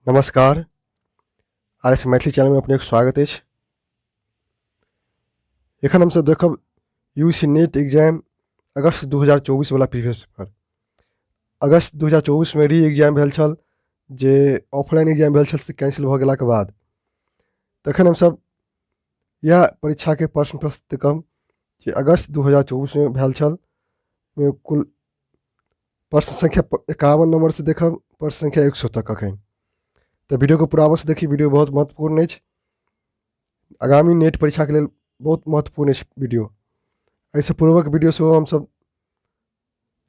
नमस्कार, R S Maithili चैनलमे अपनेके स्वागत अछि। एखन हमसभ देखब यू सी नेट एग्जाम अगस्त 2024 वाला प्रीवियस पेपर। अगस्त 2024 मे री एग्जाम भेल छल, जे ऑफलाइन एग्जाम भेल छल से कैंसिल भऽ गेलाके बाद। तखन हमसभ इएह परीक्षाके प्रश्न प्रश्न देखब जे अगस्त 2024 मे भेल छल। ओहिमे कुल प्रश्न संख्या 51 नंबर से देखब प्रश्न संख्या 100 तक अखन। तऽ वीडियोके पूरा अवश्य देखी, वीडियो बहुत महत्वपूर्ण अछि, आगामी नेट परीक्षाके लेल बहुत महत्वपूर्ण अछि वीडियो। एहिसँ पूर्वक वीडियो सेहो हमसभ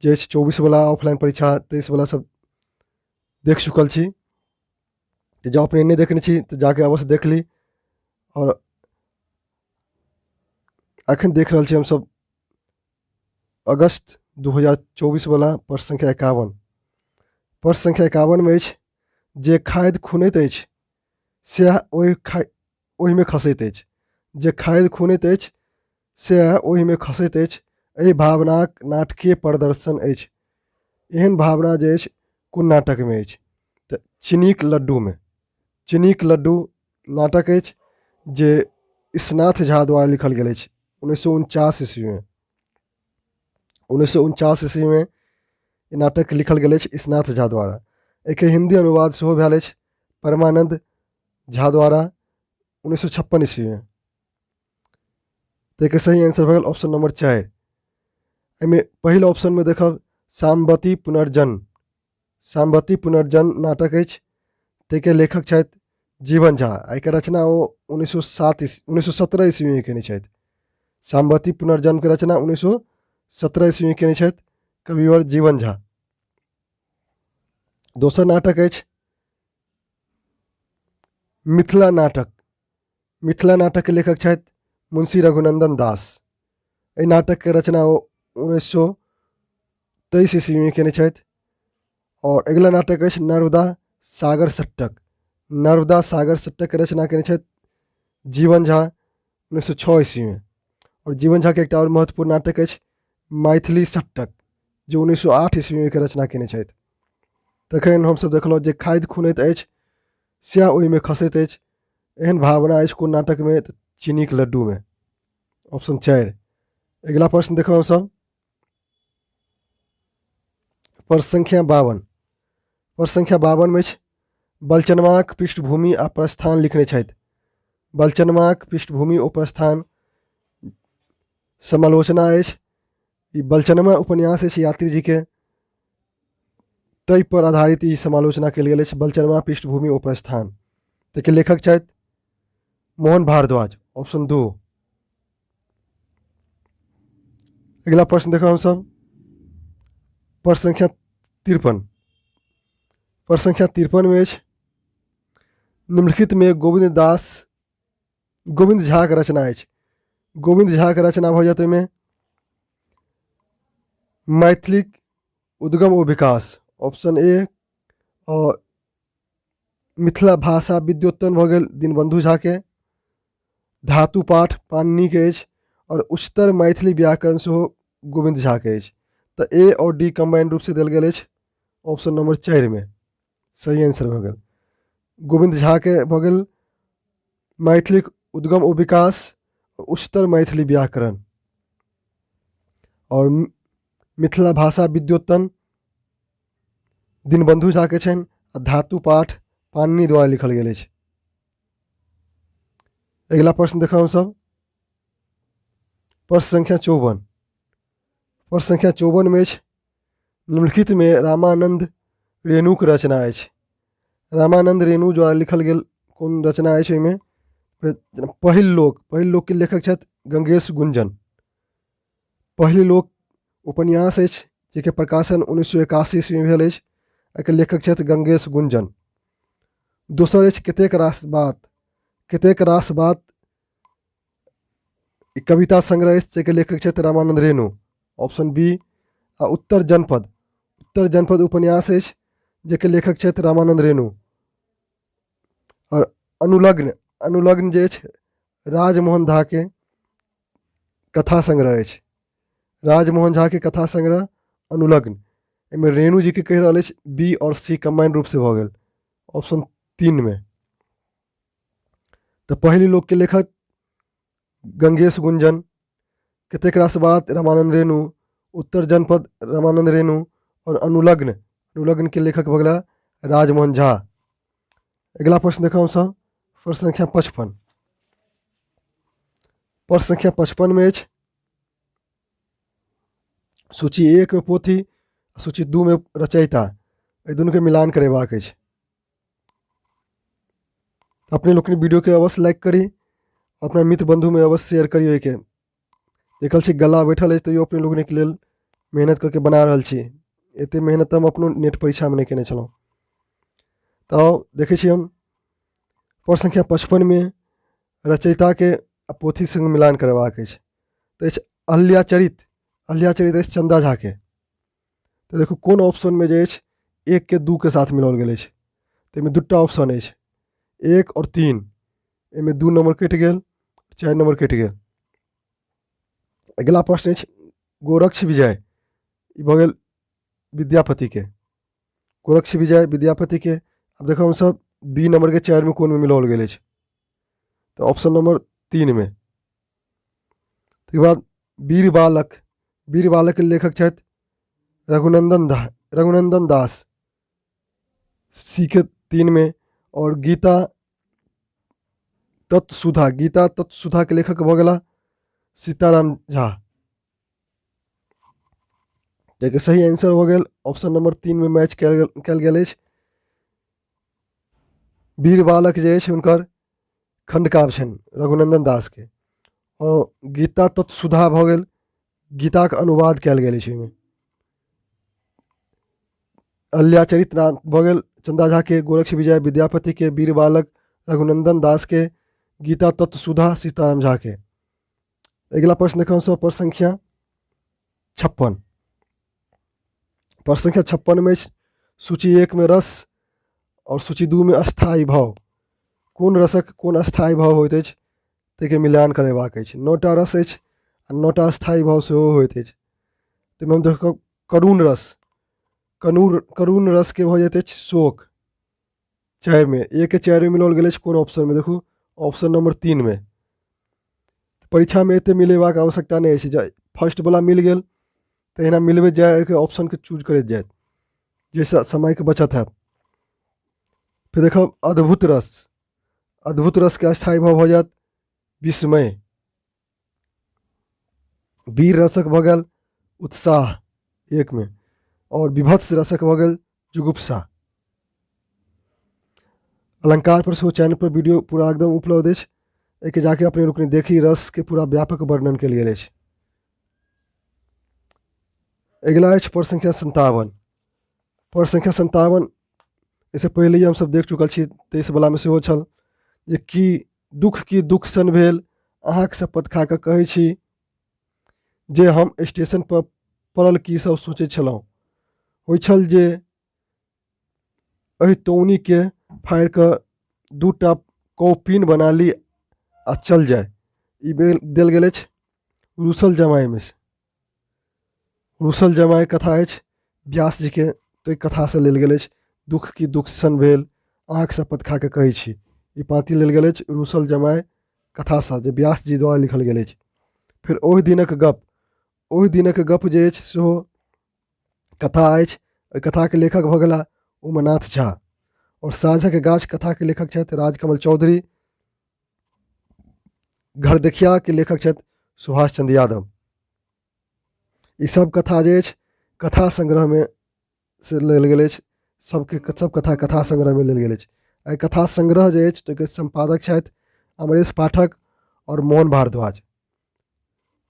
जे अछि 24 वला ऑफलाइन परीक्षा, 23 वला सब देख चुकल छी। तऽ जँ अपने नहि देखने छी तऽ जाके अवश्य देख ली। आओर अखन देख रहल छी हमसभ अगस्त 2024 वला प्रश्न संख्या 51। प्रश्न संख्या 51 मे अछि, जे खादि खुनैत अछि सएह ओहिमे खसैत अछि। जे खादि खुनैत अछि सएह ओहिमे खसैत अछि, एहि भावनाक नाटकीय प्रदर्शन अछि। एहन भावना जे अछि कोन नाटकमे अछि? तऽ चीनीक लड्डूमे। चीनीक लड्डू नाटक अछि जे ईशनाथ झा द्वारा लिखल गेल अछि 1949 ईस्वीमे। 1949 ईस्वीमे ई नाटक लिखल गेल अछि ईशनाथ झा द्वारा। एहिके हिन्दी अनुवाद सेहो भेल अछि परमानन्द झा द्वारा 1956 ईस्वीमे। तऽ एहिके सही आंसर भऽ गेल ऑप्शन नंबर 4। एहिमे पहिल ऑप्शनमे देखब सामवती पुनर्जन्म। सामवती पुनर्जन्म नाटक अछि, ताहिके लेखक छथि जीवन झा। एहिके रचना ओ 1907 1917 ईस्वीमे कयने छथि। सामवती पुनर्जन्मके रचना 1917 ईस्वीमे कयने छथि कविवर जीवन झा। दोसर नाटक अछि मिथिला नाटक। मिथिला नाटकके लेखक छथि मुंशी रघुनंदन दास। एहि नाटकके रचना ओ 1923 ईस्वीमे कयने छथि। आओर अगिला नाटक अछि नर्मदा सागर सट्टक। नर्मदा सागर सट्टकके रचना कयने छथि जीवन झा 1906 ईस्वीमे। आओर जीवन झाके एकटा आओर महत्वपूर्ण नाटक अछि मैथिली सट्टक, जे 1908 ईस्वीमे के रचना कयने छथि। तखन हमसभ देखलहुँ जे खादि खुनैत अछि सएह ओहिमे खसैत अछि, एहन भावना अछि कोन नाटकमे? तऽ चीनीक लड्डूमे, ऑप्शन 4। अगिला प्रश्न देखब हमसभ प्रश्न संख्या 52। प्रश्न संख्या 52 मे अछि बलचनमाक पृष्ठभूमि आ प्रस्थान लिखने छथि। बलचनमाक पृष्ठभूमि ओ प्रस्थान समालोचना अछि। ई बलचनमा उपन्यास अछि यात्री जी के, ताहि पर आधारित ई समालोचना कयल गेल अछि बलचनमा पृष्ठभूमि ओ प्रस्थान। ताहिके लेखक छथि मोहन भारद्वाज, ऑप्शन 2। अगिला प्रश्न देखब हमसभ प्रश्न संख्या 53। प्रश्न संख्या 53 मे अछि निम्नलिखितमे गोविन्द दास गोविन्द झाक रचना अछि। गोविन्द झाक रचना भऽ जायत ओहिमे मैथिलीक उद्गम ओ विकास, ऑप्शन ए। आओर मिथिला भाषा विद्योत्तन भऽ गेल दीनबन्धु झाके, धातु पाठ पाणिनिके अछि, आओर उच्चतर मैथिली व्याकरण सेहो गोविन्द झाके अछि। तऽ ए आओर डी कम्बाइंड रूपसँ देल गेल अछि ऑप्शन नंबर 4 मे सही आंसर भऽ गेल। गोविन्द झाके भऽ गेल मैथिलीक उद्गम ओ विकास, उच्चतर मैथिली व्याकरण, आओर मिथिला भाषा विद्योत्तन दीनबन्धु झाके छनि, आ धातु पाठ पाणिनि द्वारा लिखल गेल अछि। अगिला प्रश्न देखब हमसभ प्रश्न संख्या 54। प्रश्न संख्या 54 मे अछि निम्नलिखितमे रामानन्द रेणुक रचना अछि। रामानन्द रेणु द्वारा लिखल गेल कोन रचना अछि ओहिमे? पहिल लोक। पहिल लोकके लेखक छथि गंगेश गुंजन। पहिल लोक उपन्यास अछि जाहिके प्रकाशन 1981 ईस्वीमे भेल अछि, एहिके लेखक छथि गंगेश गुंजन। दोसर अछि कतेक रास बात। कतेक रास बात ई कविता संग्रह अछि जाहिके लेखक छथि रामानन्द रेणु, ऑप्शन बी। आ उत्तर जनपद। उत्तर जनपद उपन्यास अछि जाहिके लेखक छथि रामानन्द रेणु। आओर अनुलग्न। अनुलग्न जे अछि राजमोहन झाके कथा संग्रह अछि। राजमोहन झाके कथा संग्रह अनुलग्न, एहिमे रेणु जीके कहि रहल अछि बी आओर सी कम्बाइंड रूपसँ भऽ गेल, ऑप्शन 3मे। तऽ पहिल लोकके लेखक गंगेश गुंजन, कतेक रास बात रामानंद रेणु, उत्तर जनपद रामानंद रेणु आओर अनुलग्न, अनुलग्नके लेखक भऽ गेला राजमोहन झा। अगिला प्रश्न देखब हमसभ प्रश्न संख्या 55। प्रश्न संख्या 55मे अछि सूची 1 मे पोथी, सूची 2 मे रचयिता, एहि दुनूके मिलान करेबाक अछि। अपने लोकनि वीडियोके अवश्य लाइक करी, अपना मित्र बन्धुमे अवश्य शेयर करी। ओहिके देखल छी गला बैठल अछि तैयो अपने लोकनिक लेल मेहनत कऽ के बना रहल छी। एते मेहनत तऽ हम अपनो नेट परीक्षामे नहि केने छलहुँ। तऽ देखै छी हम प्रश्न संख्या 55मे रचयिताके आ पोथी सङ्ग मिलान करेबाक अछि। तऽ अछि अहल्या चरित, अहल्या चरित अछि चन्दा झाके। तऽ देखू कोन ऑप्शनमे जे अछि 1 के 2 के साथ मिलाओल गेल अछि। तऽ एहिमे 2टा ऑप्शन अछि, 1 आओर 3। एहिमे 2 नम्बर कटि गेल, 4 नम्बर कटि गेल। अगिला प्रश्न अछि गोरक्ष विजय, ई भऽ गेल विद्यापतिके। गोरक्ष विजय विद्यापतिके। आब देखू हमसभ बी नम्बरके 4मे कोनमे मिलाओल गेल अछि, तऽ ऑप्शन नम्बर 3मे। ताहिके बाद वीर बालक, वीर बालकके लेखक छथि रघुनंदन दा, रघुनंदन दास, सी के 3मे। आओर गीता तत्व सुधा, गीता तत्व सुधाके लेखक भऽ गेला सीताराम झा। एकर सही आंसर भऽ गेल ऑप्शन नंबर 3 मे मैच कयल गेल अछि। वीर बालक जे अछि हुनकर खण्डकाव्य छनि रघुनन्दन दासके, आओर गीता तत्व सुधा भऽ गेल गीताके अनुवाद कयल गेल अछि ओहिमे। अहल्याचरित भऽ गेल चन्दा झाके, गोरक्ष विजय विद्यापतिके, वीर बालक रघुनन्दन दासके, गीता तत्व सुधा सीताराम झाके। अगिला प्रश्न देखब हमसभ प्रश्न संख्या 56। प्रश्न संख्या 56मे अछि सूची 1 मे रस आओर सूची 2 मे अस्थायी भाव। कोन रसक कोन अस्थायी भाव होइत अछि ताहिके मिलान करेबाक अछि। 9टा रस अछि आ 9टा अस्थायी भाव सेहो होइत अछि। ताहिमे हम देखब करुण रस, करुण रसके भऽ जाइत अछि शोक। 4मे, 1 के 4मे मिलाओल गेल अछि कोन ऑप्शनमे? देखू ऑप्शन नंबर 3मे। परीक्षामे एते मिलेबाक आवश्यकता नहि अछि, जे फर्स्ट वाला मिल गेल तऽ एहिना मिलबैत जाय, ओहिके ऑप्शनके चूज करैत जायत, जाहिसँ समयके बचत हैत। फेर देखब अद्भुत रस, अद्भुत रसके अस्थायी भाव भऽ जायत विस्मय। वीर रसक भऽ गेल उत्साह 1मे, आओर विभत्स रसक भऽ गेल जुगुप्सा। अलंकार पर सेहो चैनल पर वीडियो पूरा एकदम उपलब्ध अछि, एहिके जाके अपने लोकनि देखी, रसके पूरा व्यापक वर्णन कयल गेल अछि। अगिला अछि प्रश्न संख्या 57। प्रश्न संख्या 57 एहिसँ पहिले हमसभ देख चुकल छी, 23 वलामे सेहो छल जे की दुख की दुख सन भेल अहाँके शपथ खा कऽ कहै छी जे हम स्टेशन पर पड़ल की सब सोचै छलहुँ, होइ छल जे एहि तौनीके फाड़ि कऽ 2टा कौपिन बना ली आ चल जाय। ई देल गेल अछि रूसल जमाइमे से। रूसल जमाइ कथा अछि व्यास जीके, ताहि कथासँ लेल गेल अछि दुख की दुख सन भेल अहाँके शपथ खा कऽ कहै छी। ई पाँति लेल गेल अछि रूसल जमाइ कथासँ जे व्यास जी द्वारा लिखल गेल अछि। फेर ओहि दिनक गप, ओहि दिनक गप जे अछि सेहो कथा अछि, ओहि कथाके लेखक भऽ गेला उमानाथ झा। आओर साँझक गाछ कथाके लेखक छथि राजकमल चौधरी। घरदेखियाके लेखक छथि सुभाष चंद्र यादव। ई सब कथा जे अछि कथा संग्रहमे से लेल गेल अछि, सबके सब कथा कथा संग्रहमे लेल गेल अछि। एहि कथा संग्रह जे अछि ताहिके सम्पादक छथि अमरेश पाठक आओर मोहन भारद्वाज।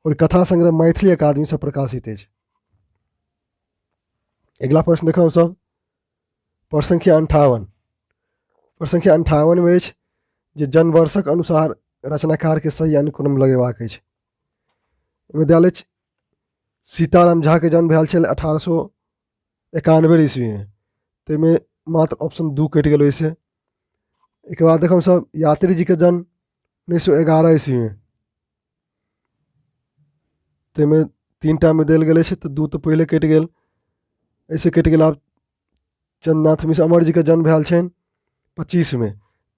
आओर कथा संग्रह मैथिली अकादमीसँ प्रकाशित अछि। अगिला प्रश्न देखब हमसभ प्रश्न संख्या 58। प्रश्न संख्या 58मे अछि जे जनवर्षक अनुसार रचनाकारके सही अनुक्रम लगेबाक अछि। विद्यालय सीताराम झाके जन्म भेल छल 1891 ईस्वीमे, ताहिमे मात्र ऑप्शन 2 कटि गेल ओहिसँ। एहिके बाद देखब सब यात्री जीके जन्म 1911 ईस्वीमे, ताहिमे 3टामे देल गेल अछि तऽ 2 तऽ पहिले कटि गेल, एहिसँ कटि गेल। आब चन्द्रनाथ मिश्र अमर जीके जन्म भेल छनि पच्चीसमे,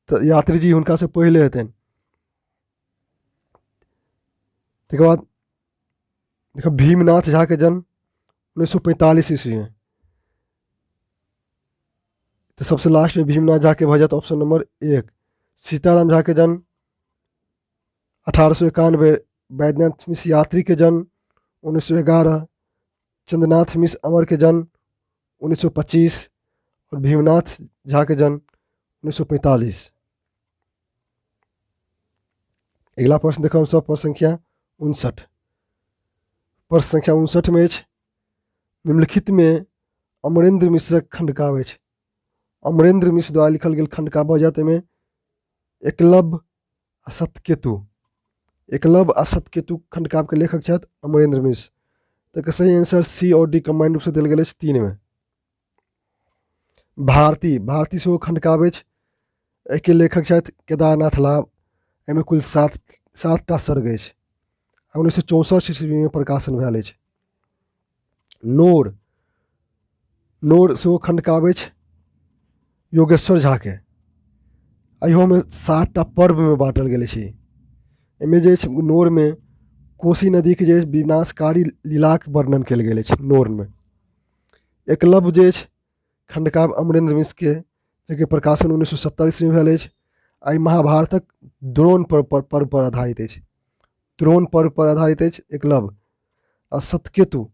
तऽ यात्री जी हुनकासँ पहिले हेतनि। तकर बाद देखियौ भीमनाथ झाके जन्म 1945 ईस्वीमे, तऽ सबसँ लास्टमे भीमनाथ झाके भऽ जायत ऑप्शन नंबर 1। सीताराम झाके जन्म 1891, वैद्यनाथ मिश्र यात्रीके जन्म 1911, चंद्रनाथ मिश्र अमरके जन्म 1925 और भीमनाथ झाके जन्म 1945। अगिला प्रश्न देखब हमसभ प्रश्न संख्या 59। प्रश्न संख्या 59 मे अछि, निम्नलिखितमे अमरेंद्र मिश्रक खंडकाव्य अछि। अमरेंद्र मिश्र द्वारा लिखल गेल खंडकाव्य भऽ जायत एहिमे एकलव्य आ सतकेतु। एकलव्य आ सतकेतु खंडकाव्यके लेखक छथि अमरेंद्र मिश्र। तऽ एकर सही आंसर सी और डी कम्बाइंड रूपसँ देल गेल अछि 3 मे। भारती, भारती सेहो खंडकाव्य अछि, एहिके लेखक छथि केदारनाथ लाभ। एहिमे कुल 7 सातटा सर्ग अछि आ 1964 ईस्वीमे प्रकाशन भेल अछि। नोर, नोर सेहो खंडकाव्य अछि योगेश्वर झाके। इहोमे 7टा पर्वमे बाँटल गेल अछि। एहिमे जे अछि नोरमे कोसी नदीके जे विनाशकारी लीलाके वर्णन कयल गेल अछि नोरमे। एकलव्य जे अछि खंडकाव्य अमरेंद्र मिश्रके, जेकि प्रकाशन 1970 ईस्वीमे भेल अछि आ ई महाभारतक द्रोण पर्व पर आधारित अछि। द्रोण पर्व पर आधारित अछि एकलव्य। आ सतकेतु,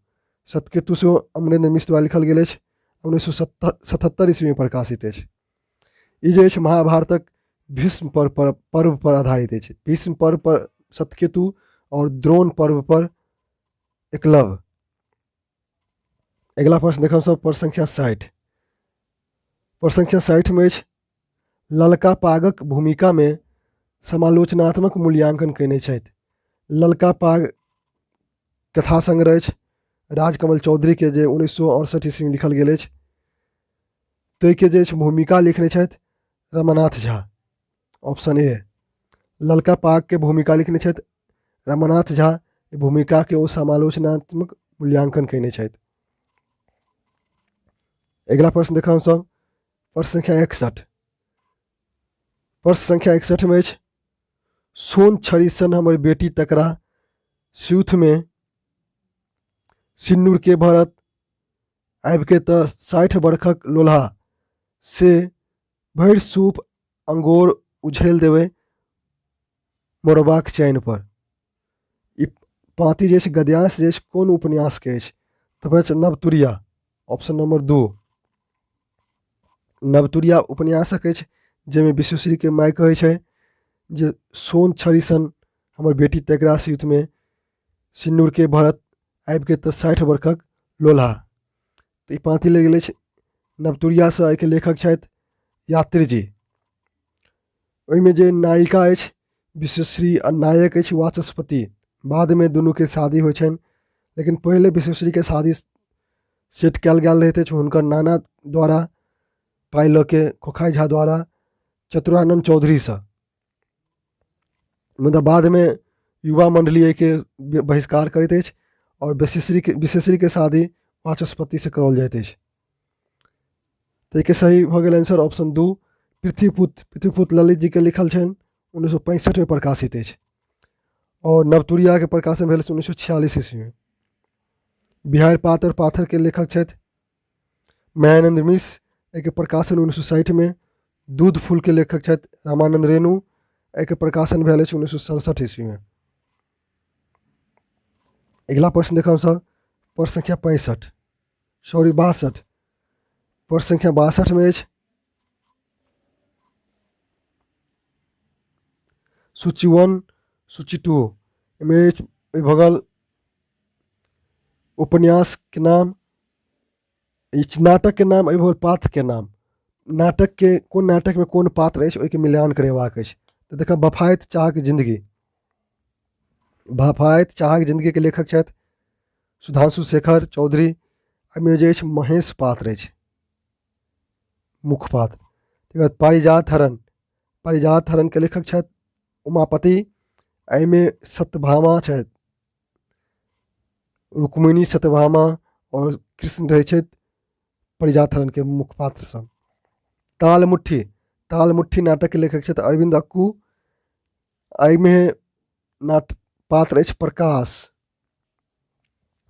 सतकेतु सेहो अमरेंद्र मिश्र द्वारा लिखल गेल अछि, 1977 ईस्वीमे प्रकाशित अछि। ई जे अछि महाभारतक भीष्म पर्व पर आधारित अछि। भीष्म पर्व पर सतकेतु और द्रोण पर्व पर एकलव्य। अगिला प्रश्न देखब सब प्रश्न संख्या 60। प्रश्न संख्या 60 मे अछि, ललका पागक भूमिकामे समालोचनात्मक मूल्यांकन कयने छथि। ललका पाग कथा संग्रह अछि राजकमल चौधरीके, जे 1968 ईस्वीमे लिखल गेल अछि। ताहिके जे अछि भूमिका लिखने छथि रमानाथ झा, ऑप्शन ए। ललका पागके भूमिका लिखने छथि रमानाथ झा, भूमिकाके ओ समालोचनात्मक मूल्यांकन कयने छथि। अगिला प्रश्न देखब हमसभ प्रश्न संख्या 61। प्रश्न संख्या 61 मे अछि, सोन छड़ी सन हमर बेटी तकरा सूथमे सिन्नुर के भरत, आबिके तऽ 60 बरखक लोलहा से भरि सूप अंगोर उझेल देबै मोरबाक चैन पर। ई पाँति जे छै गद्यांश जे छै कोन उपन्यासके अछि? तऽ अछि नवतुरिया, ऑप्शन नंबर 2। नवतुरिया उपन्यासक अछि, जाहिमे विश्वेश्वरीके माय कहै छै जे सोन छड़ी सन हमर बेटी तकरा युद्धमे सिन्नुरके भरत, आबिके तऽ 60 बरखक लोलहा। तऽ ई पाँति लेल गेल अछि नवतुरियासँ, एहिके लेखक छथि यात्री जी। ओहिमे जे नायिका अछि विश्वश्री आ नायक अछि वाचस्पति, बादमे दुनूके शादी होइ छनि, लेकिन पहिले विश्वश्रीके शादी सेट कयल गेल रहैत अछि हुनकर नाना द्वारा पाइ लऽ के खोखाइ झा द्वारा चतुरानन्द चौधरीसँ। मुदा बादमे युवा मण्डली एहिके बहिष्कार करैत अछि आओर विशेषश्रीके शादी वाचस्पतिसँ कराओल जाइत अछि। तऽ एहिके सही भऽ गेल आंसर ऑप्शन 2, पृथ्वीपुत्र। पृथ्वीपुत्र ललित जीके लिखल छनि, 1965मे प्रकाशित अछि आओर नवतुरियाके प्रकाशन भेल 1946 ईस्वीमे। बिहार पातर पाथरके लेखक छथि मायानन्द मिश्र, एहिके प्रकाशन 1960मे। दूध फूलके लेखक छथि रामानन्द रेणु, एहिके प्रकाशन भेल अछि 1967 ईस्वीमे। अगिला प्रश्न देखब सर प्रश्न संख्या 65, सॉरी 62। प्रश्न संख्या 62मे अछि, सूची 1 सूची 2, एहिमे अछि एहि भऽ गेल उपन्यासके नाम, ई नाटकके नाम, एहि भऽ गेल पात्रके नाम। नाटकके कोन नाटकमे कोन पात्र अछि ओहिके मिलान करेबाक अछि। तऽ देखब बफाइत चाहक जिन्दगी, बफाइत चाहक जिन्दगीके लेखक छथि सुधांशु शेखर चौधरी। एहिमे जे अछि महेश पात्र अछि मुख्य पात्र। तकर बाद पारिजात हरण, पारिजात हरणके लेखक छथि उमापति, एहिमे सत्यभामा छथि, रुक्मिणी सत्यभामा आओर कृष्ण रहै छथि पारिजात हरणके मुख्य पात्र सब। ताल मुट्ठी, तालमुट्ठी नाटकके लेखक छथि अरविन्द अक्कू। एहिमे नाट पात्र अछि प्रकाश।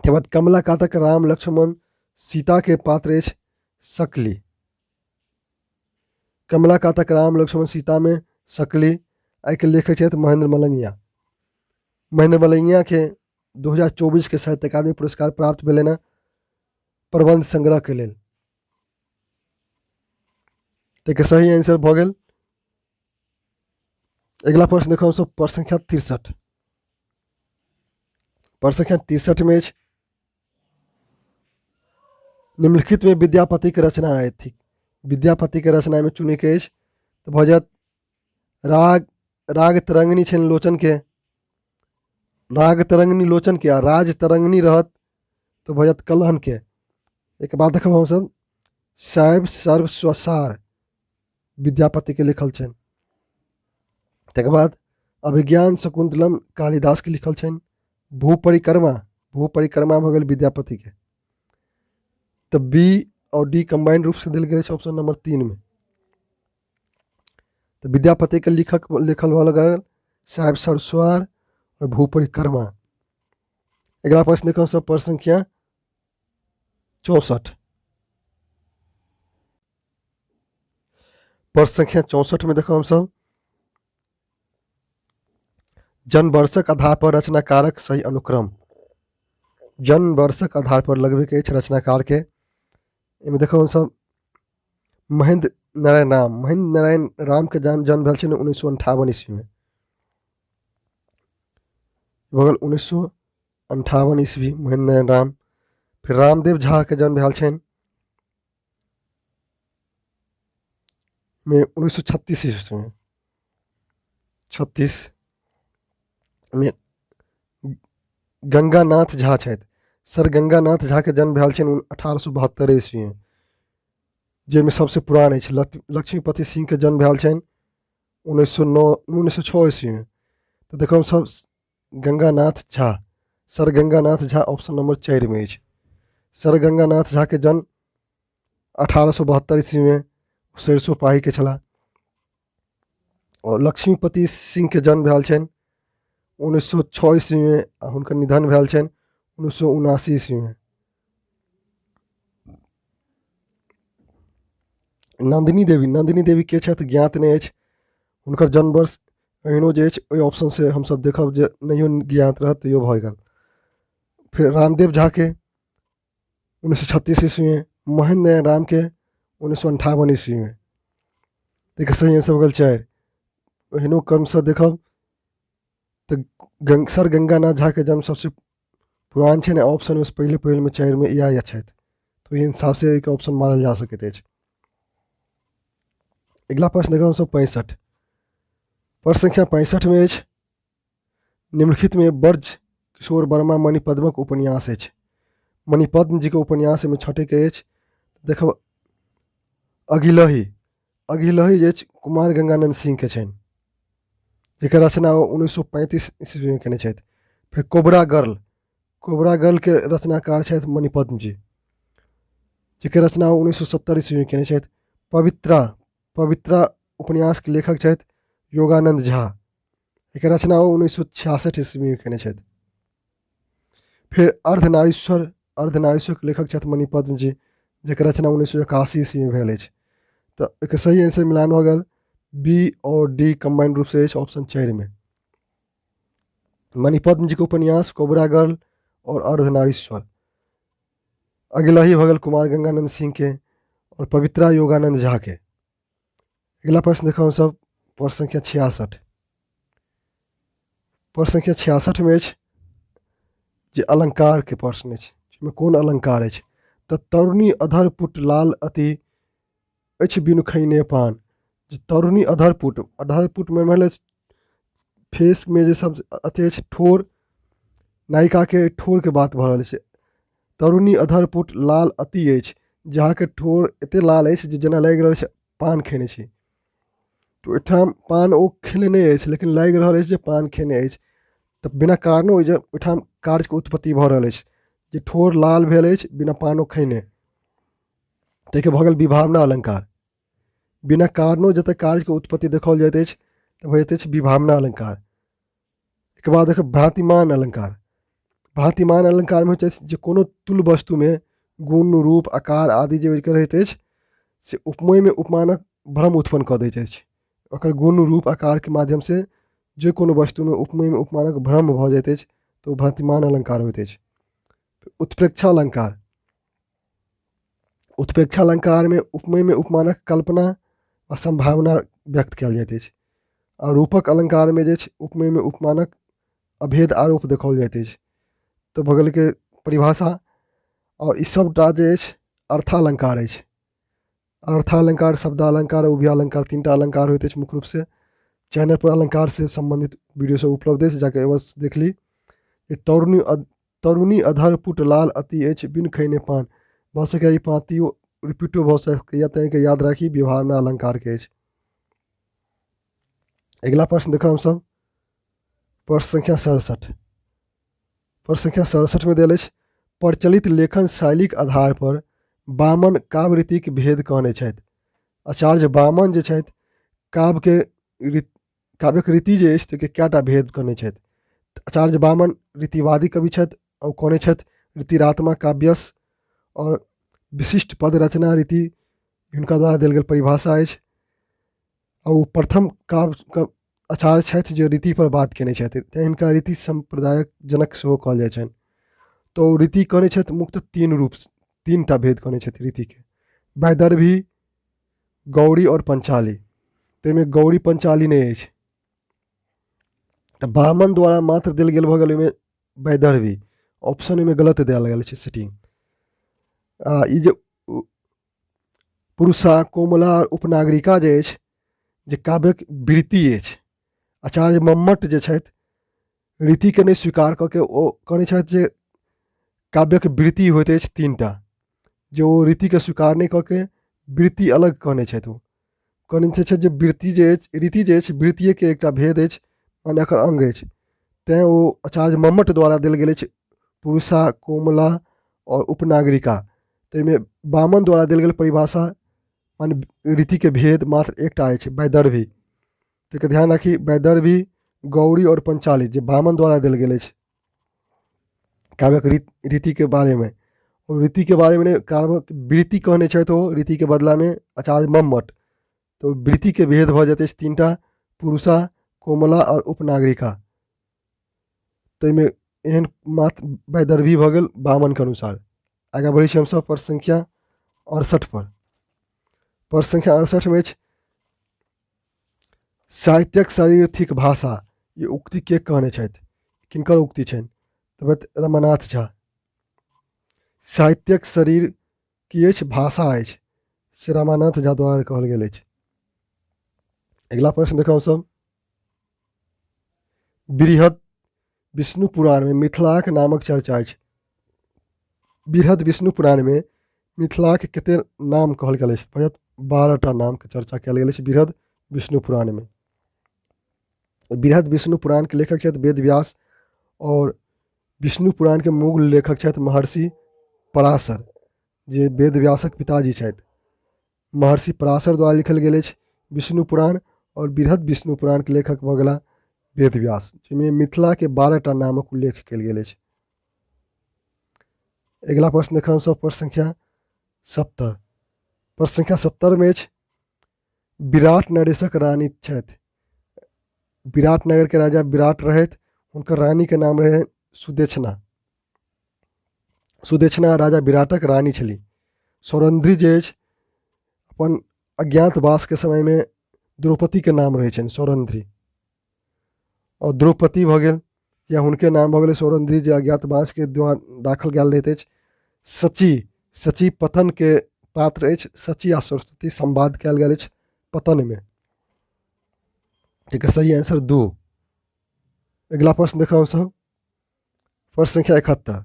तकर बाद कमला कातक राम लक्ष्मण सीताके पात्र अछि सकली। कमला कातक राम लक्ष्मण सीतामे सकली। एहिके लेखक छथि महेंद्र मलंगिया। महेंद्र मलंगियाके 2024 के साहित्य अकादमी पुरस्कार प्राप्त भेलनि हँ प्रबंध संग्रहके लेल। ताहिके सही आंसर भऽ गेल। अगिला प्रश्न देखब हमसभ प्रश्न संख्या 63। प्रश्न संख्या 63 में अछि निम्नलिखित में विद्यापति के रचना आय थी। विद्यापति के रचना में चुने के अछि तऽ भऽ जायत राग राग तरंगिणी छनि लोचन के, राग तरंगिणी लोचन के, आ राज तरंगिणी रहत तऽ भऽ जायत कलहन के। एहिके बाद देखब हमसभ शैव सर्व स्वसार विद्यापति के लिखल छनि। तकर बाद अभिज्ञान शकुंतलम कालिदास के लिखल छनि। भू परिक्रमा, भू परिक्रमा भऽ गेल विद्यापति के। तऽ बी और डी कंबाइंड रूप से देल गेल अछि ऑप्शन नंबर 3 में। तऽ विद्यापति के लिखक लिखल भऽ गेल साहेब सरस्वार और भू परिक्रमा। अगिला प्रश्न देखब सब प्रश्न संख्या 64। प्रश्न संख्या 64 में देखब हमसब जन्म वर्षक आधार पर रचनाकारक सही अनुक्रम। जन्म वर्षक आधार पर लगबैके अछि रचनाकार के। एहिमे देखब हमसब महेंद्र नारायण राम। महेंद्र नारायण राम के जन्म भेल छनि 1958 ईस्वी में। भऽ गेल 1958 ईस्वी महेंद्र नारायण राम। फिर रामदेव झा के जन्म भेल छनि में 1936 ईस्वी में। 36 में गंगानाथ झा छथि। सर गंगानाथ झा के जन्म भेल छनि 1872 ईस्वी में, जाहिमे सबसे पुरान अछि। लक्ष्मीपति सिंह के जन्म भेल छनि 1906 ईस्वी में। तऽ देखब सब Ganganath Jha, sir Ganganath Jha option number 4 में अछि। सर गंगानाथ झा के जन्म 1872 ईस्वी में सरिसो पाही के छलाह। और लक्ष्मीपति सिंह के जन्म भेल छनि 1906 ईस्वी में आ हुनकर निधन भेल छनि 1979 ईस्वी में। नंदिनी देवी, नंदिनी देवी के छथि ज्ञात नहि अछि। हुनकर जन्म वर्ष एहनो जे अछि ओहि ऑप्शनसँ हमसभ देखब जे नहियो ज्ञात रहत तैयो भऽ गेल। फेर रामदेव झाके 1936 ईस्वी में, महेंद्र नारायण राम के 1958 ईस्वी में। ताहिके सही आंसर भऽ गेल 4। एहनो क्रमसँ देखब तऽ सर गंगानाथ झाके जन्म सबसँ पुरान छै ने, ऑप्शनमे पहिले पहिलमे 4 इएह छथि, तऽ ओहि हिसाबसँ एहिके ऑप्शन मानल जा सकैत अछि। अगिला प्रश्न देखब हमसभ 65। प्रश्न संख्या 65 में अछि निम्नलिखित में ब्रज किशोर वर्मा मणिपद्मक उपन्यास अछि। मणिपद्म जी के उपन्यास में छठे अछि। देखब अगिलही, अगिलही जे अछि कुमार गंगानंद सिंह के छनि, जेकर रचना ओ 1935 ईस्वी में केने छथि। फेर कोबरा गर्ल, कोबरा गर्ल के रचनाकार छथि मणिपद्म जी, जेकर रचना ओ 1970 ईस्वी में केने छथि। पवित्रा, पवित्रा उपन्यास के लेखक छथि योगानंद झा, एकर रचना ओ 1966 ईस्वी में केने छथि। फेर अर्धनारीश्वर, अर्धनारीश्वर के लेखक छथि मणिपद्म जी, जेकर रचना 1981 ईस्वी में भेल अछि। तऽ एकर सही आंसर मिलान भऽ गेल बी और डी कंबाइंड रूप से अछि ऑप्शन 4 में। मणिपद्म जी के उपन्यास कोबरा गर्ल और अर्धनारीश्वर। अगिला ही भऽ गेल कुमार गंगानंद सिंह के और पवित्रा योगानंद झा के। अगिला प्रश्न देखब हमसभ प्रश्न संख्या 66। प्रश्न संख्या 66 में अछि जे अलंकार के प्रश्न अछि, जाहिमे कोन अलंकार अछि। तऽ तरुणी अधर पुट लाल अति अछि बिनु खैने पान। जे तरुणी अधर पुट, अधर पुट में भेल फेस में जे सब अथी अछि ठोर, नायिका के ठोर के बात भऽ रहल छै। तरुणी अधर पुट लाल अति अछि, जहाँके ठोर एते लाल अछि जे जेना लागि रहल छै पान खेने छी। तऽ ओहिठाम पान ओ खेने नहि अछि, लेकिन लागि रहल अछि जे पान खेने अछि। तऽ बिना कारणो जे ओहिठाम कार्यके उत्पत्ति भऽ रहल अछि जे ठोर लाल भेल अछि बिना पानो खेने। ताहिके भऽ गेल विभावना अलंकार। बिना कारणो जतय कार्यके उत्पत्ति देखाओल जाइत अछि तऽ भऽ जाइत अछि विभावना अलङ्कार। एहिके बाद देखियौ भ्रांतिमान अलङ्कार। भ्रांतिमान अलङ्कारमे होइत अछि जे कोनो तुल्य वस्तुमे गुण रूप आकार आदि जे ओहिके रहैत अछि से उपमेयमे उपमानक भ्रम उत्पन्न कऽ दैत अछि। ओकर गुण रूप आकारके माध्यमसँ जे कोनो वस्तुमे उपमेयमे उपमानक भ्रम भऽ जाइत अछि तऽ ओ भ्रांतिमान अलङ्कार होइत अछि। उत्प्रेक्षा अलङ्कार। उत्प्रेक्षा अलङ्कारमे उपमेयमे उपमानक कल्पना आ सम्भावना व्यक्त कयल जाइत अछि। आ रूपक अलङ्कारमे जे छै उपमेयमे उपमानक अभेद आरोप देखाओल जाइत अछि। तऽ भऽ गेल के परिभाषा। आओर ई सभटा जे अछि अर्थालङ्कार अछि। अर्थालङ्कार, शब्दालङ्कार, उभयालङ्कार तीनटा अलङ्कार होइत अछि मुख्य रूपसँ। चैनल पर अलङ्कारसँ सम्बन्धित वीडियो सब उपलब्ध अछि, जाके अवश्य देख ली। तरुणी तरुणी अधर पुट लाल अति अछि बिन खैने पान। भऽ सकैए ई पाँतियो रिपीटो भऽ सकैए, तैँ एहिके याद राखी, विभावना अलङ्कारके अछि। अगिला प्रश्न देखब हमसभ प्रश्न संख्या 67। प्रश्न संख्या 67 मे देल अछि प्रचलित लेखन शैलीक आधार पर वामन काव्य रीतिक भेद कहने छथि। आचार्य वामन जे छथि काव्यके काव्यक रीति जे अछि ताहिके कएटा भेद कहने छथि। आचार्य वामन रीतिवादी कवि छथि आ ओ कहने छथि रीतिरात्मा काव्यस आओर विशिष्ट पद रचना रीति हिनका द्वारा देल गेल परिभाषा अछि। आ ओ प्रथम काव्य आचार्य छथि जे रीतिपर बात कयने छथि, तैँ हिनका रीति सम्प्रदायक जनक सेहो कहल जाइ छनि। तऽ ओ रीति कहने छथि मुख्यतः तीन रूप, तीन टा भेद कहने छथि रीतिके, वैदर्भी, गौरी आओर पंचाली। ताहिमे गौरी पंचाली नहि अछि, तऽ ब्राह्मण द्वारा मात्र देल गेल भऽ गेल ओहिमे वैदर्भी, ऑप्शन ओहिमे गलत देल गेल छै सेटिंग। आ ई जे पुरुषा, कोमला आओर उपनागरिका जे अछि जे काव्यक वृत्ति अछि, आचार्य मम्मट जे छथि रीतिके नहि स्वीकार कऽ के ओ कहने छथि जे काव्यक वृत्ति होइत अछि तीन टा, जे ओ रीतिके स्वीकार नहि कऽ के वृत्ति अलग कहने छथि। ओ कहने छथि जे वृत्ति जे अछि, रीति जे अछि वृत्तिएके एकटा भेद अछि, माने एकर अङ्ग अछि। तैँ ओ आचार्य मम्मट द्वारा देल गेल अछि पुरुषा, कोमला आओर उपनागरिका। ताहिमे वामन द्वारा देल गेल परिभाषा माने रीतिके भेद मात्र एकटा अछि वैदर्भी। ताहिके ध्यान राखी, वैदर्भी, गौरी आओर पंचाली जे वामन द्वारा देल गेल अछि काव्यक रीतिके बारेमे। ओ रीतिके बारेमे नहि, काव्यक वृत्ति कहने छथि ओ रीतिके बदलामे आचार्य मम्मट। तऽ वृत्तिके भेद भऽ जाइत अछि तीन टा, पुरुषा, कोमला आओर उपनागरिका। ताहिमे एहन मात्र वैदर्भी भऽ गेल वामनके अनुसार। आगाँ बढ़ै छी हमसभ प्रश्न संख्या 68 पर। प्रश्न संख्या 68 मे अछि साहित्यक शरीर थिक भाषा, ई उक्ति के कहने छथि, किनकर उक्ति छनि? तऽ रमानाथ झा। साहित्यक शरीर की अछि? भाषा अछि, से रमानाथ झा द्वारा कहल गेल अछि। अगिला प्रश्न देखब हमसभ बृहद विष्णु पुराणमे मिथिलाक नामक चर्चा अछि। बृहद विष्णु पुराणमे मिथिलाक कते नाम कहल गेल अछि? 12टा नामके चर्चा कयल गेल अछि बृहद विष्णु पुराणमे। बृहद विष्णु पुराणके लेखक छथि वेद व्यास आओर विष्णु पुराणके मूल लेखक छथि महर्षि पराशर, जे वेद व्यासक पिताजी छथि। महर्षि पराशर द्वारा लिखल गेल अछि विष्णु पुराण आओर बृहद विष्णु पुराणके लेखक भऽ गेला वेद व्यास, जाहिमे मिथिलाके 12टा नामक उल्लेख कयल गेल अछि। अगिला प्रश्न देखब हमसभ प्रश्न संख्या 70। प्रश्न संख्या 70 मे अछि विराट नरेशक रानी छथि। विराट नगरके राजा विराट रहथि, हुनकर रानीके नाम रहै सुदेक्षणा। सुदेक्षणा राजा विराटक रानी छली। सौरंध्री जे अछि अपन अज्ञातवासके समयमे द्रौपदीके नाम रहै छनि सौरंध्री, आओर द्रौपदी भऽ गेल या हुनके नाम भऽ गेलै सौरंध्री, जे अज्ञातवासके द्वारा राखल गेल रहैत अछि। सची, सची पतनके पात्र अछि। सची आ सरस्वती संवाद कयल गेल अछि पतनमे। एकर सही आंसर 2। अगिला प्रश्न देखब हमसभ प्रश्न संख्या 71।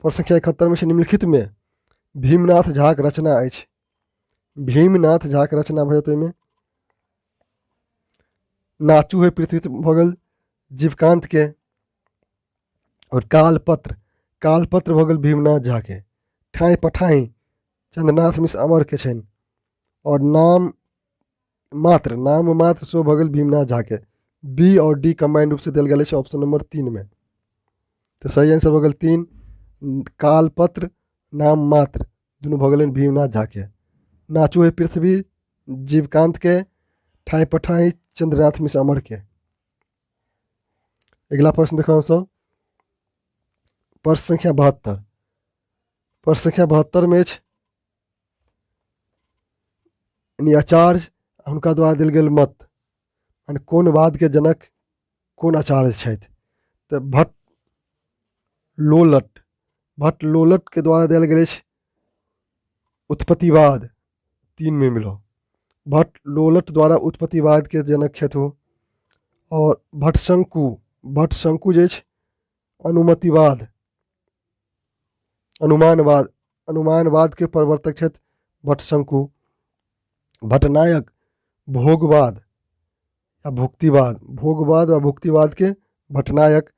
प्रश्न संख्या 71 मे छै निम्नलिखितमे भीमनाथ झाक रचना अछि। भीमनाथ झाक रचना भऽ जेतै ओहिमे नाचू हे पृथ्वी भऽ गेल जीवकान्तके, आओर कालपत्र, कालपत्र भऽ गेल भीमनाथ झाके, ठाँइ पठाँइ चंद्रनाथ मिश्र अमरके छनि, आओर नाम मात्र, नाम मात्र सेहो भऽ गेल भीमनाथ झाके। बी आओर डी कम्बाइंड रूपसँ देल गेल अछि ऑप्शन नंबर 3 मे। तऽ सही आंसर भऽ गेल 3, कालपत्र, नाम मात्र दुनू भऽ गेलनि भीमनाथ झाके। नाचू हे पृथ्वी जीवकांतके, ठाइ पठाइ चंद्रनाथ मिश्र अमरके। अगिला प्रश्न देखब हमसभ प्रश्न संख्या 72। प्रश्न संख्या 72 मे अछि यानी आचार्य हुनका द्वारा देल गेल मत, यानी कोन वादके जनक कोन आचार्य छथि? तऽ भट्ट लोलट, भट्ट लोलटके द्वारा देल गेल अछि उत्पत्तिवाद, 3 मे मिलो। भट्ट लोलट द्वारा उत्पत्तिवादके जनक छथि ओ। आओर भट्टशंकु, भट्टशंकु जे अछि अनुमतिवाद, अनुमानवाद, अनुमानवादके प्रवर्तक छथि भट्टशंकु। भट्टनायक भोगवाद या भुक्तिवाद, भोगवाद वा भुक्तिवादके भट्टनायक।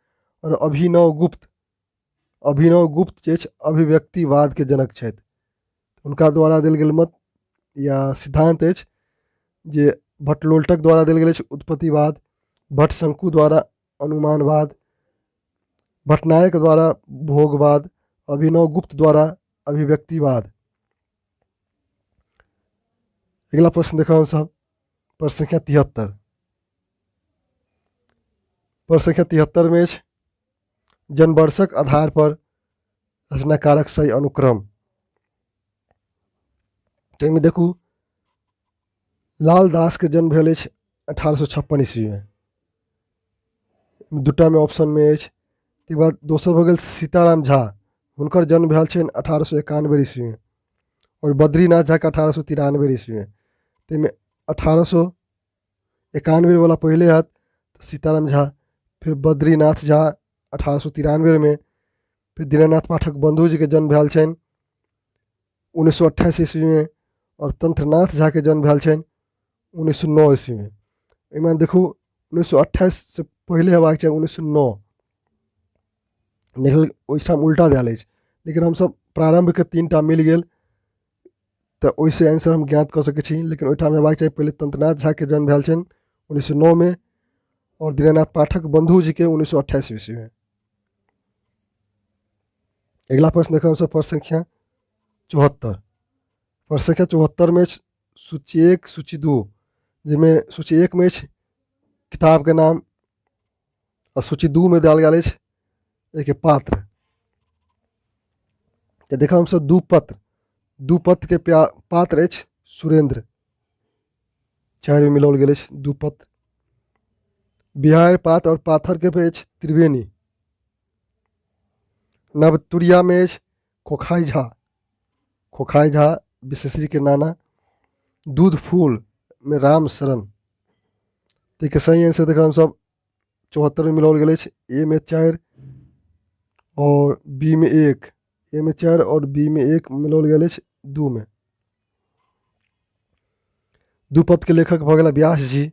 आओर अभिनव गुप्त, अभिनव गुप्त जे अछि अभिव्यक्तिवादके जनक छथि। हुनका द्वारा देल गेल मत या सिद्धांत अछि जे भट्टलोलटक द्वारा देल गेल अछि उत्पत्तिवाद, भट्टशंकु द्वारा अनुमानवाद, भट्टनायक द्वारा भोगवाद, अभिनव गुप्त द्वारा अभिव्यक्तिवाद। अगिला प्रश्न देखब हमसभ प्रश्न संख्या 73। प्रश्न संख्या 73 मे अछि जनवर्षक आधार पर रचनाकारक सही अनुक्रम। तऽ एहिमे देखू, लालदासके जन्म भेल अछि 1856 ईस्वीमे, दूटामे ऑप्शनमे अछि। ताहिके बाद दोसर भऽ गेल सीताराम झा, हुनकर जन्म भेल छनि 1891 ईस्वीमे, आओर बद्रीनाथ झाके 1893 ईस्वीमे। ताहिमे 1891वला पहिले हैत तऽ सीताराम झा, फेर बद्रीनाथ झा 1893मे, फेर दीनानाथ पाठक बन्धुजीके जन्म भेल छनि 1928 ईस्वीमे, आओर तंत्रनाथ झाके जन्म भेल छनि 1909 ईस्वीमे। एहिमे देखू, 1928सँ पहिले हेबाक चाही 1909, लेकिन ओहिठाम उल्टा देल अछि। लेकिन हमसभ प्रारम्भके 3 टा मिल गेल तऽ ओहिसँ आंसर हम ज्ञात कऽ सकै छी, लेकिन ओहिठाम हेबाक चाही पहिले तंत्रनाथ झाके जन्म भेल छनि 1909मे आओर दीनानाथ पाठक बन्धुजीके 1928 ईस्वीमे। अगिला प्रश्न देखब हमसभ प्रश्न संख्या 74। प्रश्न संख्या 74मे अछि सूची 1, सूची 2, जाहिमे सूची 1मे अछि किताबके नाम आओर सूची 2मे देल गेल अछि एहिके पात्र। तऽ देखब हमसभ दू पत्र, दू पत्रके पात्र अछि सुरेन्द्र, 4मे मिलाओल गेल अछि दू पत्र। बिहार पात आओर पाथरके अछि त्रिवेणी। नवतुरियामे अछि खोखाइ झा, खोखाइ झा विशेषरीके नाना। दूध फूलमे राम शरण। ताहिके सही आंसर देखब हमसभ 74मे मिलाओल गेल अछि ए मे 4 आओर बी मे 1, ए मे 4 आओर बी मे 1 मिलाओल गेल अछि 2 मे। दू पदके लेखक भऽ गेला व्यास जी,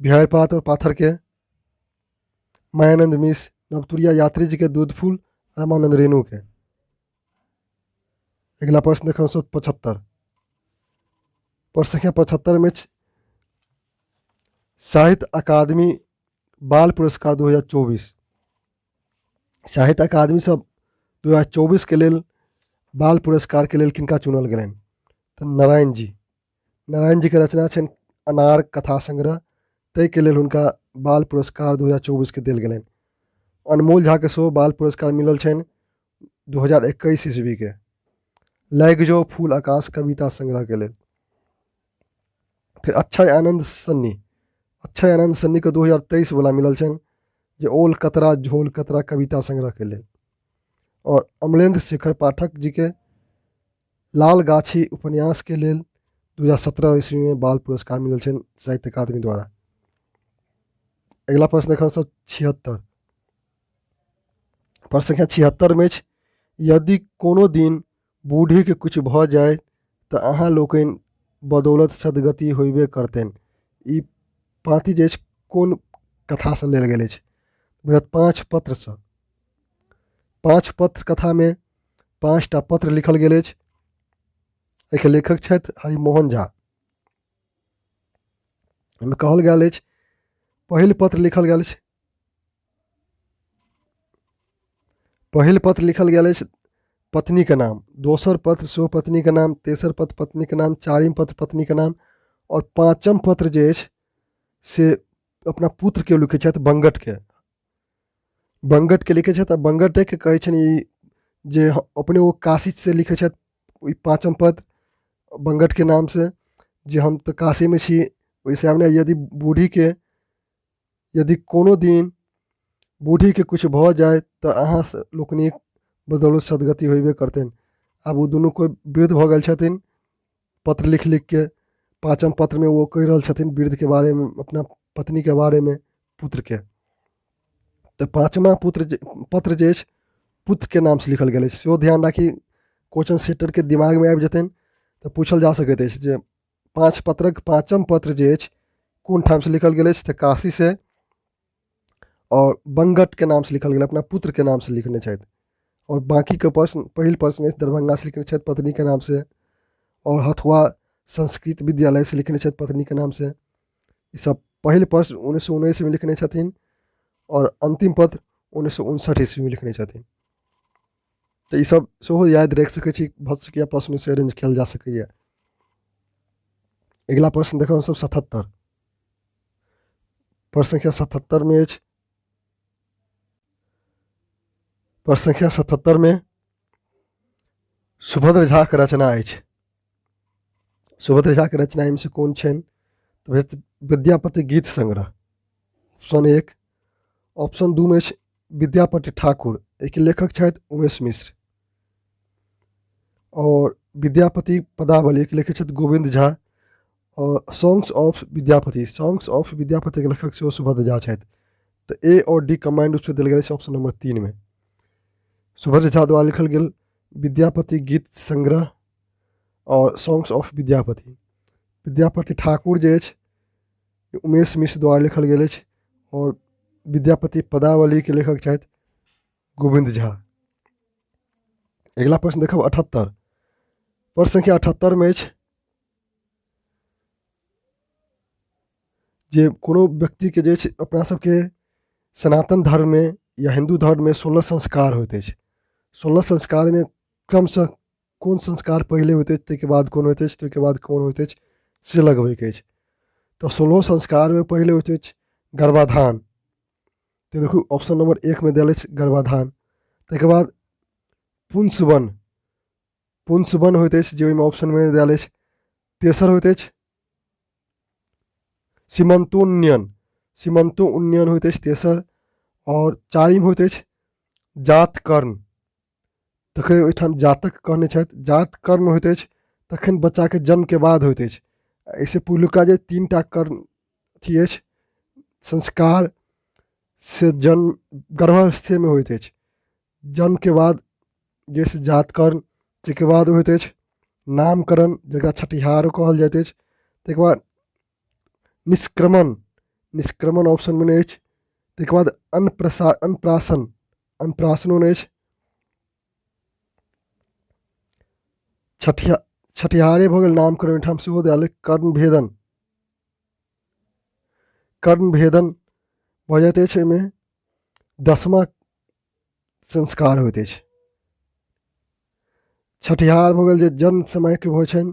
बिहार पात और पाथर के मायानंद मिश्र, नवतुरिया यात्री जी के, दूध फूल रामानंद रेणु के। अगिला प्रश्न देखब सब 75। प्रश्न संख्या 75 मे साहित्य अकादमी बाल पुरस्कार 2024। साहित्य अकादमी सब 2024 के लेल बाल पुरस्कार के लेल किनका चुनल गेलनि? तऽ नारायण जी, नारायण जीके रचना छनि अनार कथा संग्रह, ताहिके लेल हुनका बाल पुरस्कार 2024 के देल गेलनि। अनमोल झाके सेहो बाल पुरस्कार मिलल छनि 2021 ईस्वीके लागि जो फूल आकाश कविता संग्रहके लेल। फेर अक्षय आनन्द सन्नी, अक्षय आनन्द सन्नीके 2023 वला मिलल छनि जे ओल कतरा झोल कतरा कविता संग्रहके लेल। आओर अमलेन्द्र शेखर पाठक जीके लाल गाछी उपन्यासके लेल 2017 ईस्वीमे बाल पुरस्कार मिलल छनि साहित्य अकादमी द्वारा। अगिला प्रश्न देखब सब 76। प्रश्न संख्या 76मे अछि यदि कोनो दिन बूढ़ीके किछु भऽ जाय तऽ अहाँ लोकनि बदौलत सदगति होयबे करतनि। ई पाँति जे अछि कोन कथासँ लेल गेल अछि? बुझत पाँच पत्रसँ। पाँच पत्र कथामे 5टा पत्र लिखल गेल अछि। एहिके लेखक छथि हरिमोहन झा। एहिमे कहल गेल अछि, पहिल पत्र लिखल गेल अछि, पहिल पत्र लिखल गेल अछि पत्नीके नाम, दोसर पत्र सेहो पत्नीके नाम, तेसर पत्र पत्नीके नाम, चारिम पत्र पत्नीके नाम आओर पाँचम पत्र जे अछि से अपना पुत्रके लिखै छथि, बंगटके। बंगटके लिखै छथि आ बंगटेके कहै छनि ई जे अपने ओ काशीसँ लिखै छथि ओहि पाँचम पत्र बंगटके नामसँ जे हम तऽ काशीमे छी, ओहिसँ आब ने यदि बूढ़ीके यदि कोनो दिन बूढ़ीके किछु भऽ जाय तऽ अहाँ लोकनिक बदौलत सदगति होयबे करतनि। आब ओ दुनू कोइ वृद्ध भऽ गेल छथिन, पत्र लिख लिखके पाँचम पत्रमे ओ कहि रहल छथिन वृद्धके बारेमे, अपना पत्नीके बारेमे पुत्रके। तऽ पाँचमा पुत्र जे पत्र जे अछि पुत्रके नामसँ लिखल गेल अछि, सेहो ध्यान राखी। क्वेश्चन सेटरके दिमागमे आबि जेतनि तऽ पूछल जा सकैत अछि जे पाँच पत्रक पाँचम पत्र जे अछि कोन ठामसँ लिखल गेल अछि, तऽ काशीसँ आओर बंगटके नामसँ लिखल गेल, अपना पुत्रके नामसँ लिखने छथि। आओर बाँकीके प्रश्न, पहिल प्रश्न अछि दरभंगासँ लिखने छथि पत्नीके नामसँ, आओर हथुआ संस्कृत विद्यालयसँ लिखने छथि पत्नीके नामसँ। ईसब पहिल प्रश्न 1919मे लिखने छथिन आओर अन्तिम पत्र 1959 ईस्वीमे लिखने छथिन। तऽ ईसब सेहो याद राखि सकै छी, भऽ सकैए प्रश्नसँ अरेंज कयल जा सकैए। अगिला प्रश्न देखब हमसब 77, प्रश्न संख्या 77मे अछि। प्रश्न संख्या 77मे सुभद्र झाके रचना अछि। सुभद्र झाके रचना एहिमे कोन छनि? तऽ विद्यापति गीत संग्रह, ऑप्शन 1। ऑप्शन 2 मे अछि विद्यापति ठाकुर, एहिके लेखक छथि उमेश मिश्र। आओर विद्यापति पदावली, एहिके लेखक छथि गोविन्द झा। आओर songs of Vidyapati, songs of विद्यापतिके लेखक सेहो सुभद्र झा छथि। तऽ ए आओर डी कम्बाइंड रूपसँ देल गेल अछि ऑप्शन नंबर 3 मे। सुभद्र झा द्वारा लिखल गेल विद्यापति गीत संग्रह आओर सॉन्ग्स ऑफ विद्यापति। विद्यापति ठाकुर जे अछि उमेश मिश्र द्वारा लिखल गेल अछि आओर विद्यापति पदावलीके लेखक छथि गोविन्द झा। अगिला प्रश्न देखब 78, प्रश्न संख्या 78 मे अछि जे कोनो व्यक्तिके जे छै अपना सबके सनातन धर्ममे या हिन्दू धर्ममे 16 संस्कार होइत अछि। 16 संस्कारमे क्रमशः कोन संस्कार पहिले होइत अछि, ताहिके बाद कोन होइत अछि, ताहिके बाद कोन होइत अछि, से लगबैके अछि। तऽ 16 संस्कारमे पहिले होइत अछि गर्भाधान। तऽ देखू ऑप्शन नंबर 1 मे देल अछि गर्भाधान। ताहिके बाद पुंसवन, पुंसवन होइत अछि जे ओहिमे ऑप्शनमे देल अछि। तेसर होइत अछि सीमंतोन्नयन, सीमंतोन्नयन होइत अछि तेसर। आओर चारिम होइत अछि जातकर्म, तखन ओहिठाम जातक कहने छथि, जातकर्म होइत अछि तखन बच्चाके जन्मके बाद होइत अछि। एहिसँ पहिलुका जे 3 टा कर्म अथी अछि संस्कार, से जन्म गर्भावस्थेमे होइत अछि। जन्मके बाद जैसे जातकर्म, ताहिके बाद होइत अछि नामकरण जकरा छठिहारो कहल जाइत अछि, ताहिके बाद निष्क्रमण, निष्क्रमण ऑप्शनमे नहि अछि, ताहिके बाद अन्नप्राशन, अन्नप्राशनो नहि अछि। छठिहारे भऽ गेल नामकरण ओहिठाम सेहो दए कर्णभेदन, कर्णभेदन भऽ जाइत अछि। एहिमे 10मा संस्कार होइत अछि। छठिहार भऽ गेल जे जन्म समयके होइ छनि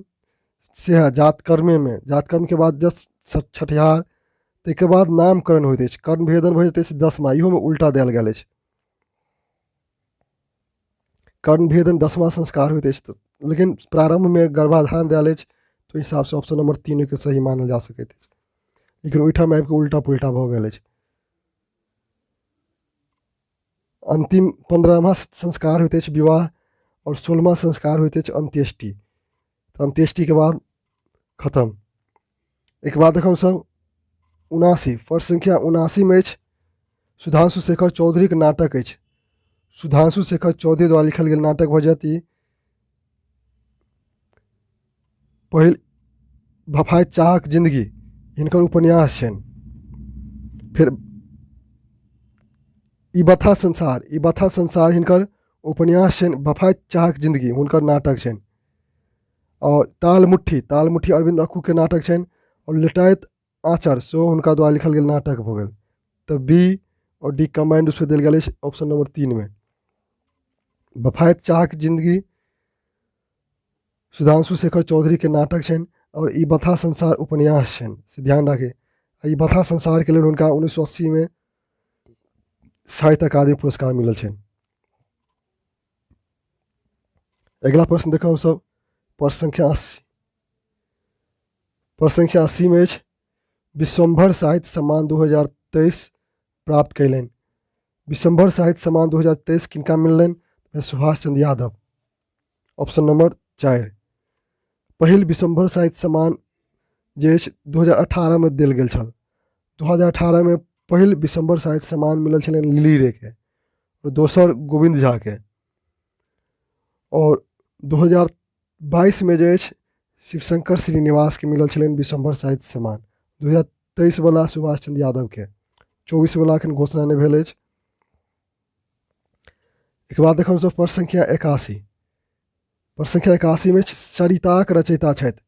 सएह जातकर्मेमे, जातकर्मके बाद जस्ट छठिहार, ताहिके बाद नामकरण होइत अछि। कर्णभेदन भऽ जाइत अछि 10मा, इहोमे उल्टा देल गेल अछि। कर्णभेदन 10मा संस्कार होइत अछि, लेकिन प्रारम्भमे गर्भाधान देल अछि तऽ ओहि हिसाबसँ ऑप्शन नंबर 3 के सही मानल जा सकैत अछि, लेकिन ओहिठाम आबिकऽ उल्टा पुल्टा भऽ गेल अछि। अन्तिम 15मा संस्कार होइत अछि विवाह आओर 16मा संस्कार होइत अछि अन्त्येष्टि। तऽ अन्त्येष्टिके बाद खतम। एहिके बाद देखब सब 79, प्रश्न संख्या 79मे अछि सुधांशु शेखर चौधरीके नाटक अछि। सुधांशु शेखर चौधरी द्वारा लिखल गेल नाटक भऽ जायत ई पहिल भफाइत चाहक जिंदगी हिनकर उपन्यास छनि। फेर ई बथा संसार, ई बथा संसार हिनकर उपन्यास छनि, भफाइत चाहक जिंदगी हुनकर नाटक छनि। आओर ताल मुट्ठी, ताल मुट्ठी अरविंद अक्कूके नाटक छनि। आओर लेटाइत आँचर सेहो हुनका द्वारा लिखल गेल नाटक भऽ गेल। तऽ बी आओर डी कम्बाइंड रूपसँ देल गेल अछि ऑप्शन नंबर 3मे। बफायत चाहक जिंदगी सुधांशु शेखर चौधरीके नाटक छनि आओर ई बथा संसार उपन्यास छनि, से ध्यान राखी। ई बथा संसारके लेल हुनका 1980मे साहित्य अकादमी पुरस्कार मिलल छनि। अगिला प्रश्न देखब हमसभ प्रश्न संख्या 80। प्रश्न संख्या 80मे अछि विश्वम्भर साहित्य सम्मान 2023 प्राप्त कयलनि। विश्वम्भर साहित्य सम्मान 2023 किनका मिललनि? Subhash Chandra Yadav, option number 4। पहिल विश्वम्भर साहित्य सम्मान जे अछि 2018मे देल गेल छल। 2018मे पहिल विश्वम्भर साहित्य सम्मान मिलल छलनि लिली रेके आओर दोसर गोविन्द झाके। आओर 2022मे जे अछि शिवशंकर श्रीनिवासके मिलल छलनि विश्वम्भर साहित्य सम्मान। 2023 वला सुभाष चंद्र यादवके, 24 वला एखन घोषणा नहि भेल अछि। एकर बाद देखब हमसभ प्रश्न संख्या 81। प्रश्न संख्या 81मे सरिताक रचयिता छथि।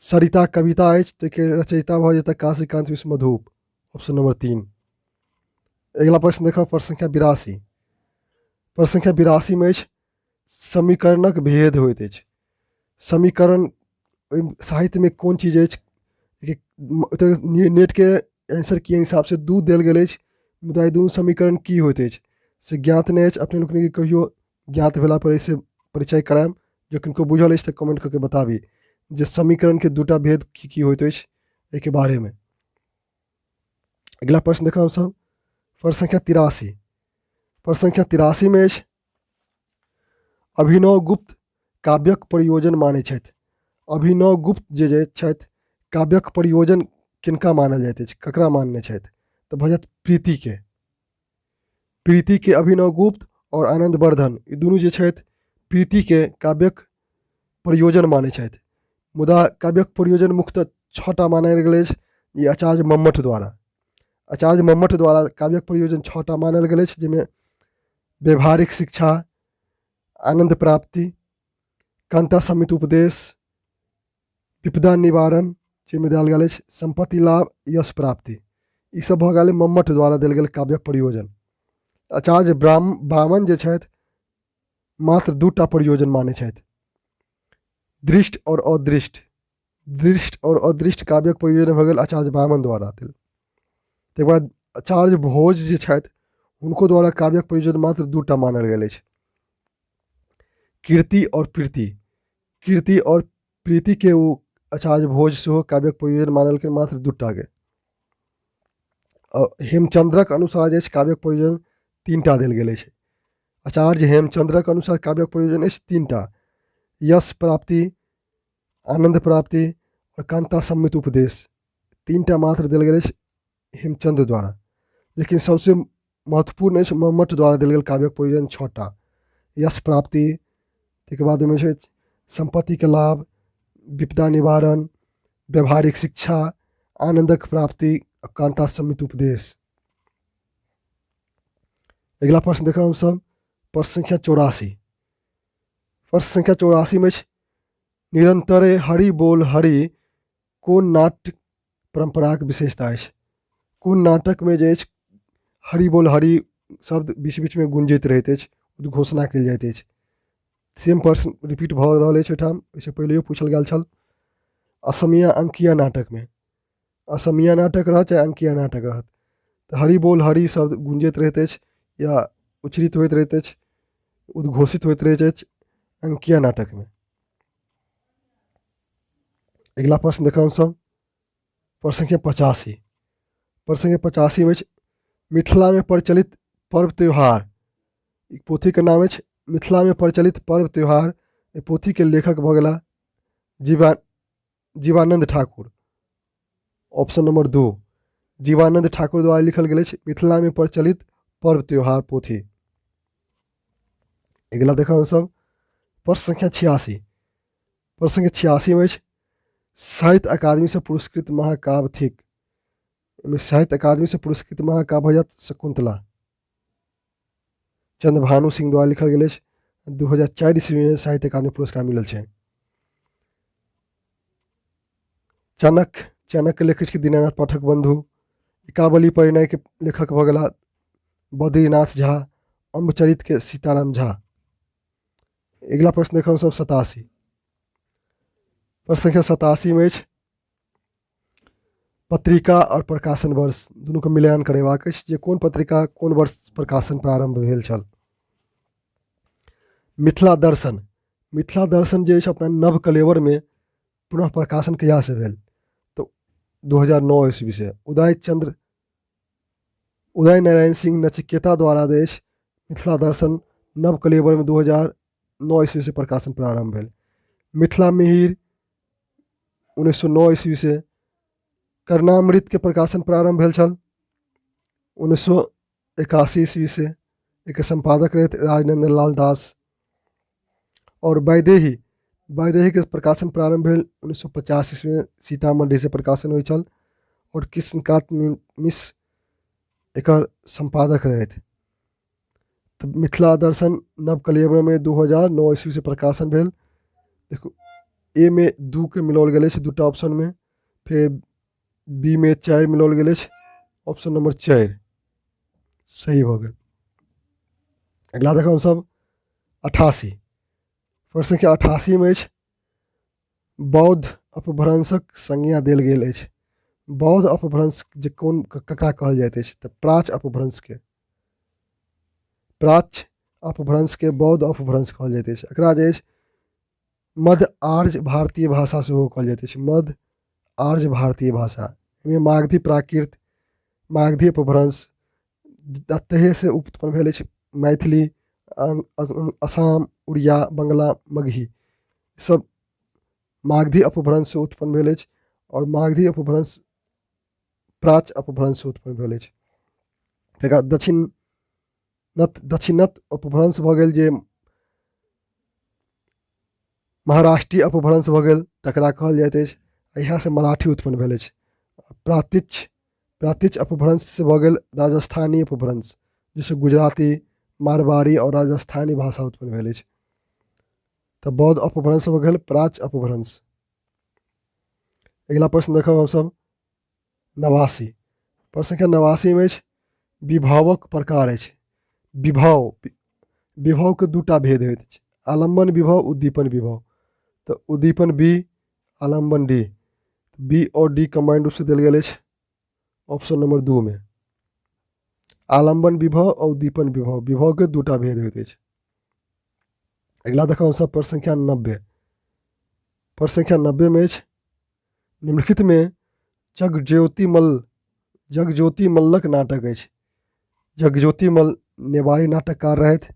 सरिता कविता अछि ताहिके रचयिता भऽ जेतै काशीकान्त मिश्र मधुप, ऑप्शन नंबर 3। अगिला प्रश्न देखब प्रश्न संख्या 82। प्रश्न संख्या 82मे अछि समीकरणक भेद होइत अछि। समीकरण ओहि साहित्यमे कोन चीज अछि? नेटके आंसर के हिसाबसँ 2 देल गेल अछि, मुदा ई दुनू समीकरण की होइत अछि से ज्ञात नहि अछि। अपने लोकनिके कहियो ज्ञात भेला पर एहिसँ परिचय करायब। जँ किनको बुझल अछि तऽ कमेंट कऽ के बताबी जे समीकरणके 2टा भेद की की होइत अछि एहिके बारेमे। अगिला प्रश्न देखब हमसभ प्रश्न संख्या 83। प्रश्न संख्या 83मे अछि अभिनव गुप्त काव्यक प्रयोजन मानै छथि। अभिनव गुप्त जे जे छथि काव्यक प्रयोजन किनका मानल जाइत अछि, ककरा मानने छथि? तऽ भऽ जायत प्रीतिके। प्रीतिके अभिनव गुप्त आओर आनंद वर्धन ई दुनू जे छथि प्रीतिके काव्यक प्रयोजन मानै छथि। मुदा काव्यक प्रयोजन मुख्यतः 6टा मानल गेल अछि ई आचार्य मम्मट द्वारा। आचार्य मम्मट द्वारा काव्यक प्रयोजन 6टा मानल गेल अछि, जाहिमे व्यवहारिक शिक्षा, आनंद प्राप्ति, कांता समित उपदेश, विपदा निवारण जाहिमे देल गेल अछि संपत्ति लाभ, यश प्राप्ति, ई सब भऽ गेल मम्मट द्वारा देल गेल काव्यक प्रयोजन। आचार्य वामन जे छथि मात्र 2टा प्रयोजन मानै छथि, दृष्ट आओर अदृष्ट। दृष्ट आओर अदृष्ट काव्यक प्रयोजन भऽ गेल आचार्य वामन द्वारा देल। तकर बाद आचार्य भोज जे छथि हुनको द्वारा काव्यक प्रयोजन मात्र 2टा मानल गेल अछि, कीर्ति आओर प्रीति। कीर्ति आओर प्रीतिके ओ आचार्य भोज सेहो काव्यक प्रयोजन मानलखिन मात्र 2टाके। आओर हेमचंद्रक अनुसार जे अछि काव्यक प्रयोजन 3टा देल गेल अछि। आचार्य हेमचंद्रक अनुसार काव्यक प्रयोजन अछि 3टा, यश प्राप्ति, आनंद प्राप्ति आओर कांता सम्मित उपदेश। 3टा मात्र देल गेल अछि हेमचंद्र द्वारा। लेकिन सबसे महत्वपूर्ण अछि मम्मट द्वारा देल गेल काव्यक प्रयोजन 6टा, यश प्राप्ति, ताहिके बाद ओहिमे छै सम्पत्तिके लाभ, विपदा निवारण, व्यवहारिक शिक्षा, आनन्दक प्राप्ति, कांता सम्मित उपदेश। अगिला प्रश्न देखब हमसभ प्रश्न संख्या 84। प्रश्न संख्या 84मे अछि निरन्तरे हरि बोल हरि कोन नाट्य परम्पराक विशेषता अछि? कोन नाटकमे जे अछि हरि बोल हरि शब्द बीच बीचमे गुंजैत रहैत अछि, उद्घोषणा कयल जाइत अछि? सेम प्रश्न रिपीट भऽ रहल अछि ओहिठाम, ओहिसँ पहिलेयो पूछल गेल छल। असमिया अंकिया नाटकमे, असमिया नाटक रहत चाहे अंकिया नाटक रहत, तऽ हरि बोल हरि शब्द गुंजैत रहैत अछि या उच्चरित होइत रहैत अछि, उद्घोषित होइत रहैत अछि अंकिया नाटकमे। अगिला प्रश्न देखब हमसभ प्रश्न संख्या 85। प्रश्न संख्या 85मे अछि मिथिलामे प्रचलित पर्व त्योहार। ई पोथीके नाम अछि मिथिलामे प्रचलित पर्व त्योहार। एहि पोथीके लेखक भऽ गेला जीवानंद ठाकुर, ऑप्शन नंबर 2। जीवानंद ठाकुर द्वारा लिखल गेल अछि मिथिलामे प्रचलित पर्व त्योहार पोथी। अगिला देखब हमसभ प्रश्न संख्या 86। प्रश्न संख्या 86मे अछि साहित्य अकादमीसँ पुरस्कृत महाकाव्य थिक। एहिमे साहित्य अकादमीसँ पुरस्कृत महाकाव्य भऽ जायत शकुन्तला, चंद्रभानु सिंह द्वारा लिखल गेल अछि। 2004 ईस्वीमे साहित्य अकादमी पुरस्कार मिलल छै। चाणक्य चाणक्य लेखक छथि दीनानाथ पाठक बंधु। एकावली परिणयके लेखक भऽ गेलाह बद्रीनाथ झा। अम्बचरितके सीताराम झा। अगिला प्रश्न देखब सब 87। प्रश्न संख्या 87 मे अछि पत्रिका आओर प्रकाशन वर्ष दुनूके मिलान करेबाक अछि जे कोन पत्रिका कोन वर्ष प्रकाशन प्रारम्भ भेल छल। मिथिला दर्शन, मिथिला दर्शन जे अछि अपना नव कलेवरमे पुनः प्रकाशन कहियासँ भेल? तऽ 2009 ईस्वीसँ। उदय चंद्र उदय नारायण सिंह नचिकेता द्वारा जे अछि मिथिला दर्शन नव कलेवरमे 2009 ईस्वीसँ प्रकाशन प्रारम्भ भेल। मिथिला मिहिर 1909 ईस्वीसँ। कर्णामृतके प्रकाशन प्रारम्भ भेल छल 1981 ईस्वीसँ। एकर सम्पादक रहथि राजनन्दन लाल दास। आओर वैदेही, वैदेहीके प्रकाशन प्रारम्भ भेल 1950 ईस्वीमे, सीतामढ़ीसँ प्रकाशन होइ छल आओर कृष्णकान्त मिश्र एकर सम्पादक रहथि। तऽ मिथिला दर्शन नवकलेवरमे 2009 ईस्वीसँ प्रकाशन भेल। देखू ए मे 2 के मिलाओल गेल अछि दूटा ऑप्शनमे, फेर बी मे 4 मिलाओल गेल अछि, ऑप्शन नंबर 4 सही भऽ गेल। अगिला देखब हमसभ 88। प्रश्न संख्या 88 मे अछि बौद्ध अपभ्रंशक संज्ञा देल गेल अछि। बौद्ध अपभ्रंश जे कोन ककरा कहल जाइत अछि? तऽ प्राच्य अपभ्रंशके, प्राच्य अपभ्रंशके बौद्ध अपभ्रंश कहल जाइत अछि। एकरा जे अछि मध्य आर्य भारतीय भाषा सेहो कहल जाइत अछि, मध्य आर्य भारतीय भाषा। एहिमे मागधी प्राकृत, मागधी अपभ्रंश तहिएसँ उत्पन्न भेल अछि। मैथिली, असम, उड़िया, बंगला, मगही सब मागधी अपभ्रंशसँ उत्पन्न भेल अछि आओर मागधी अपभ्रंश प्राच्य अपभ्रंशसँ उत्पन्न भेल अछि। तकर दक्षिण दक्षिणत अपभ्रंश भऽ गेल जे महाराष्ट्रीय अपभ्रंश भऽ गेल तकरा कहल जाइत अछि। इएहसँ मराठी उत्पन्न भेल अछि। प्रातिच, प्रातिच अपभ्रंशसँ भऽ गेल राजस्थानी अपभ्रंश, जाहिसँ गुजराती, मारवाड़ी आओर राजस्थानी भाषा उत्पन्न भेल अछि। तऽ बौद्ध अपभ्रंश भऽ गेल प्राच्य अपभ्रंश। अगिला प्रश्न देखब हमसभ 89। प्रश्न संख्या 89 मे अछि विभवक प्रकार अछि। विभव, विभवके दूटा भेद होइत अछि, आलम्बन विभव, उद्दीपन विभव। तऽ उद्दीपन बी, आलम्बन डी, बी आओर डी कम्बाइंड रूपसँ देल गेल अछि ऑप्शन नंबर 2 मे। आलम्बन विभव आओर उद्दीपन विभव, विभवके दूटा भेद होइत अछि। अगिला देखब हमसभ प्रश्न संख्या 90। प्रश्न संख्या 90 मे अछि निम्नलिखितमे जगज्योतिमल, जगज्योति मल्लक नाटक अछि। जगज्योति मल्ल नेवारी नाटककार रहथि,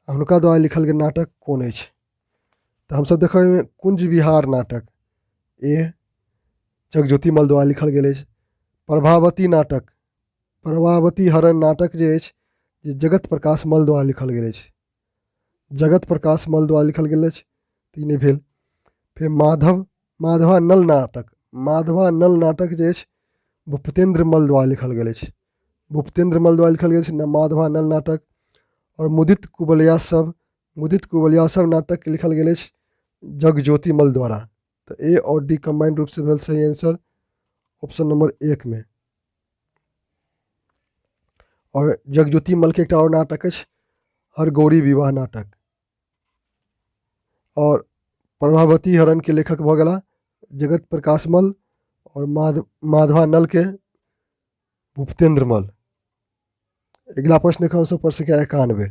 हुनका द्वारा लिखल गेल नाटक कोन अछि? तऽ हमसभ देखब एहिमे कुंज विहार नाटक ए जगज्योति मल्ल द्वारा लिखल गेल अछि। प्रभावती नाटक, प्रभावती हरण नाटक जे अछि जे जगत प्रकाश मल्ल द्वारा लिखल गेल अछि, जगत प्रकाश मल्ल द्वारा लिखल गेल अछि, तऽ ई नहि भेल। फेर माधव, माधवानल नाटक, माधवानल नाटक जे अछि भूपतेन्द्र मल्ल द्वारा लिखल गेल अछि, भूपतेन्द्र मल्ल द्वारा लिखल गेल अछि माधवानल नाटक। आओर मुदित कुबलिया सब, मुदित कुबलिया सब नाटक लिखल गेल अछि जगज्योति मल्ल द्वारा। तऽ ए आओर डी कम्बाइंड रूपसँ भेल सही आंसर ऑप्शन नंबर 1 मे। आओर जगज्योति मल्ल के एकटा आओर नाटक अछि हरगौरी विवाह नाटक। आओर प्रभावती हरण के लेखक भऽ गेला जगत प्रकाश मल्ल आओर माधवानल के भूपतेन्द्र मल्ल। अगिला प्रश्न देखब हमसभ प्रश्न संख्या 91।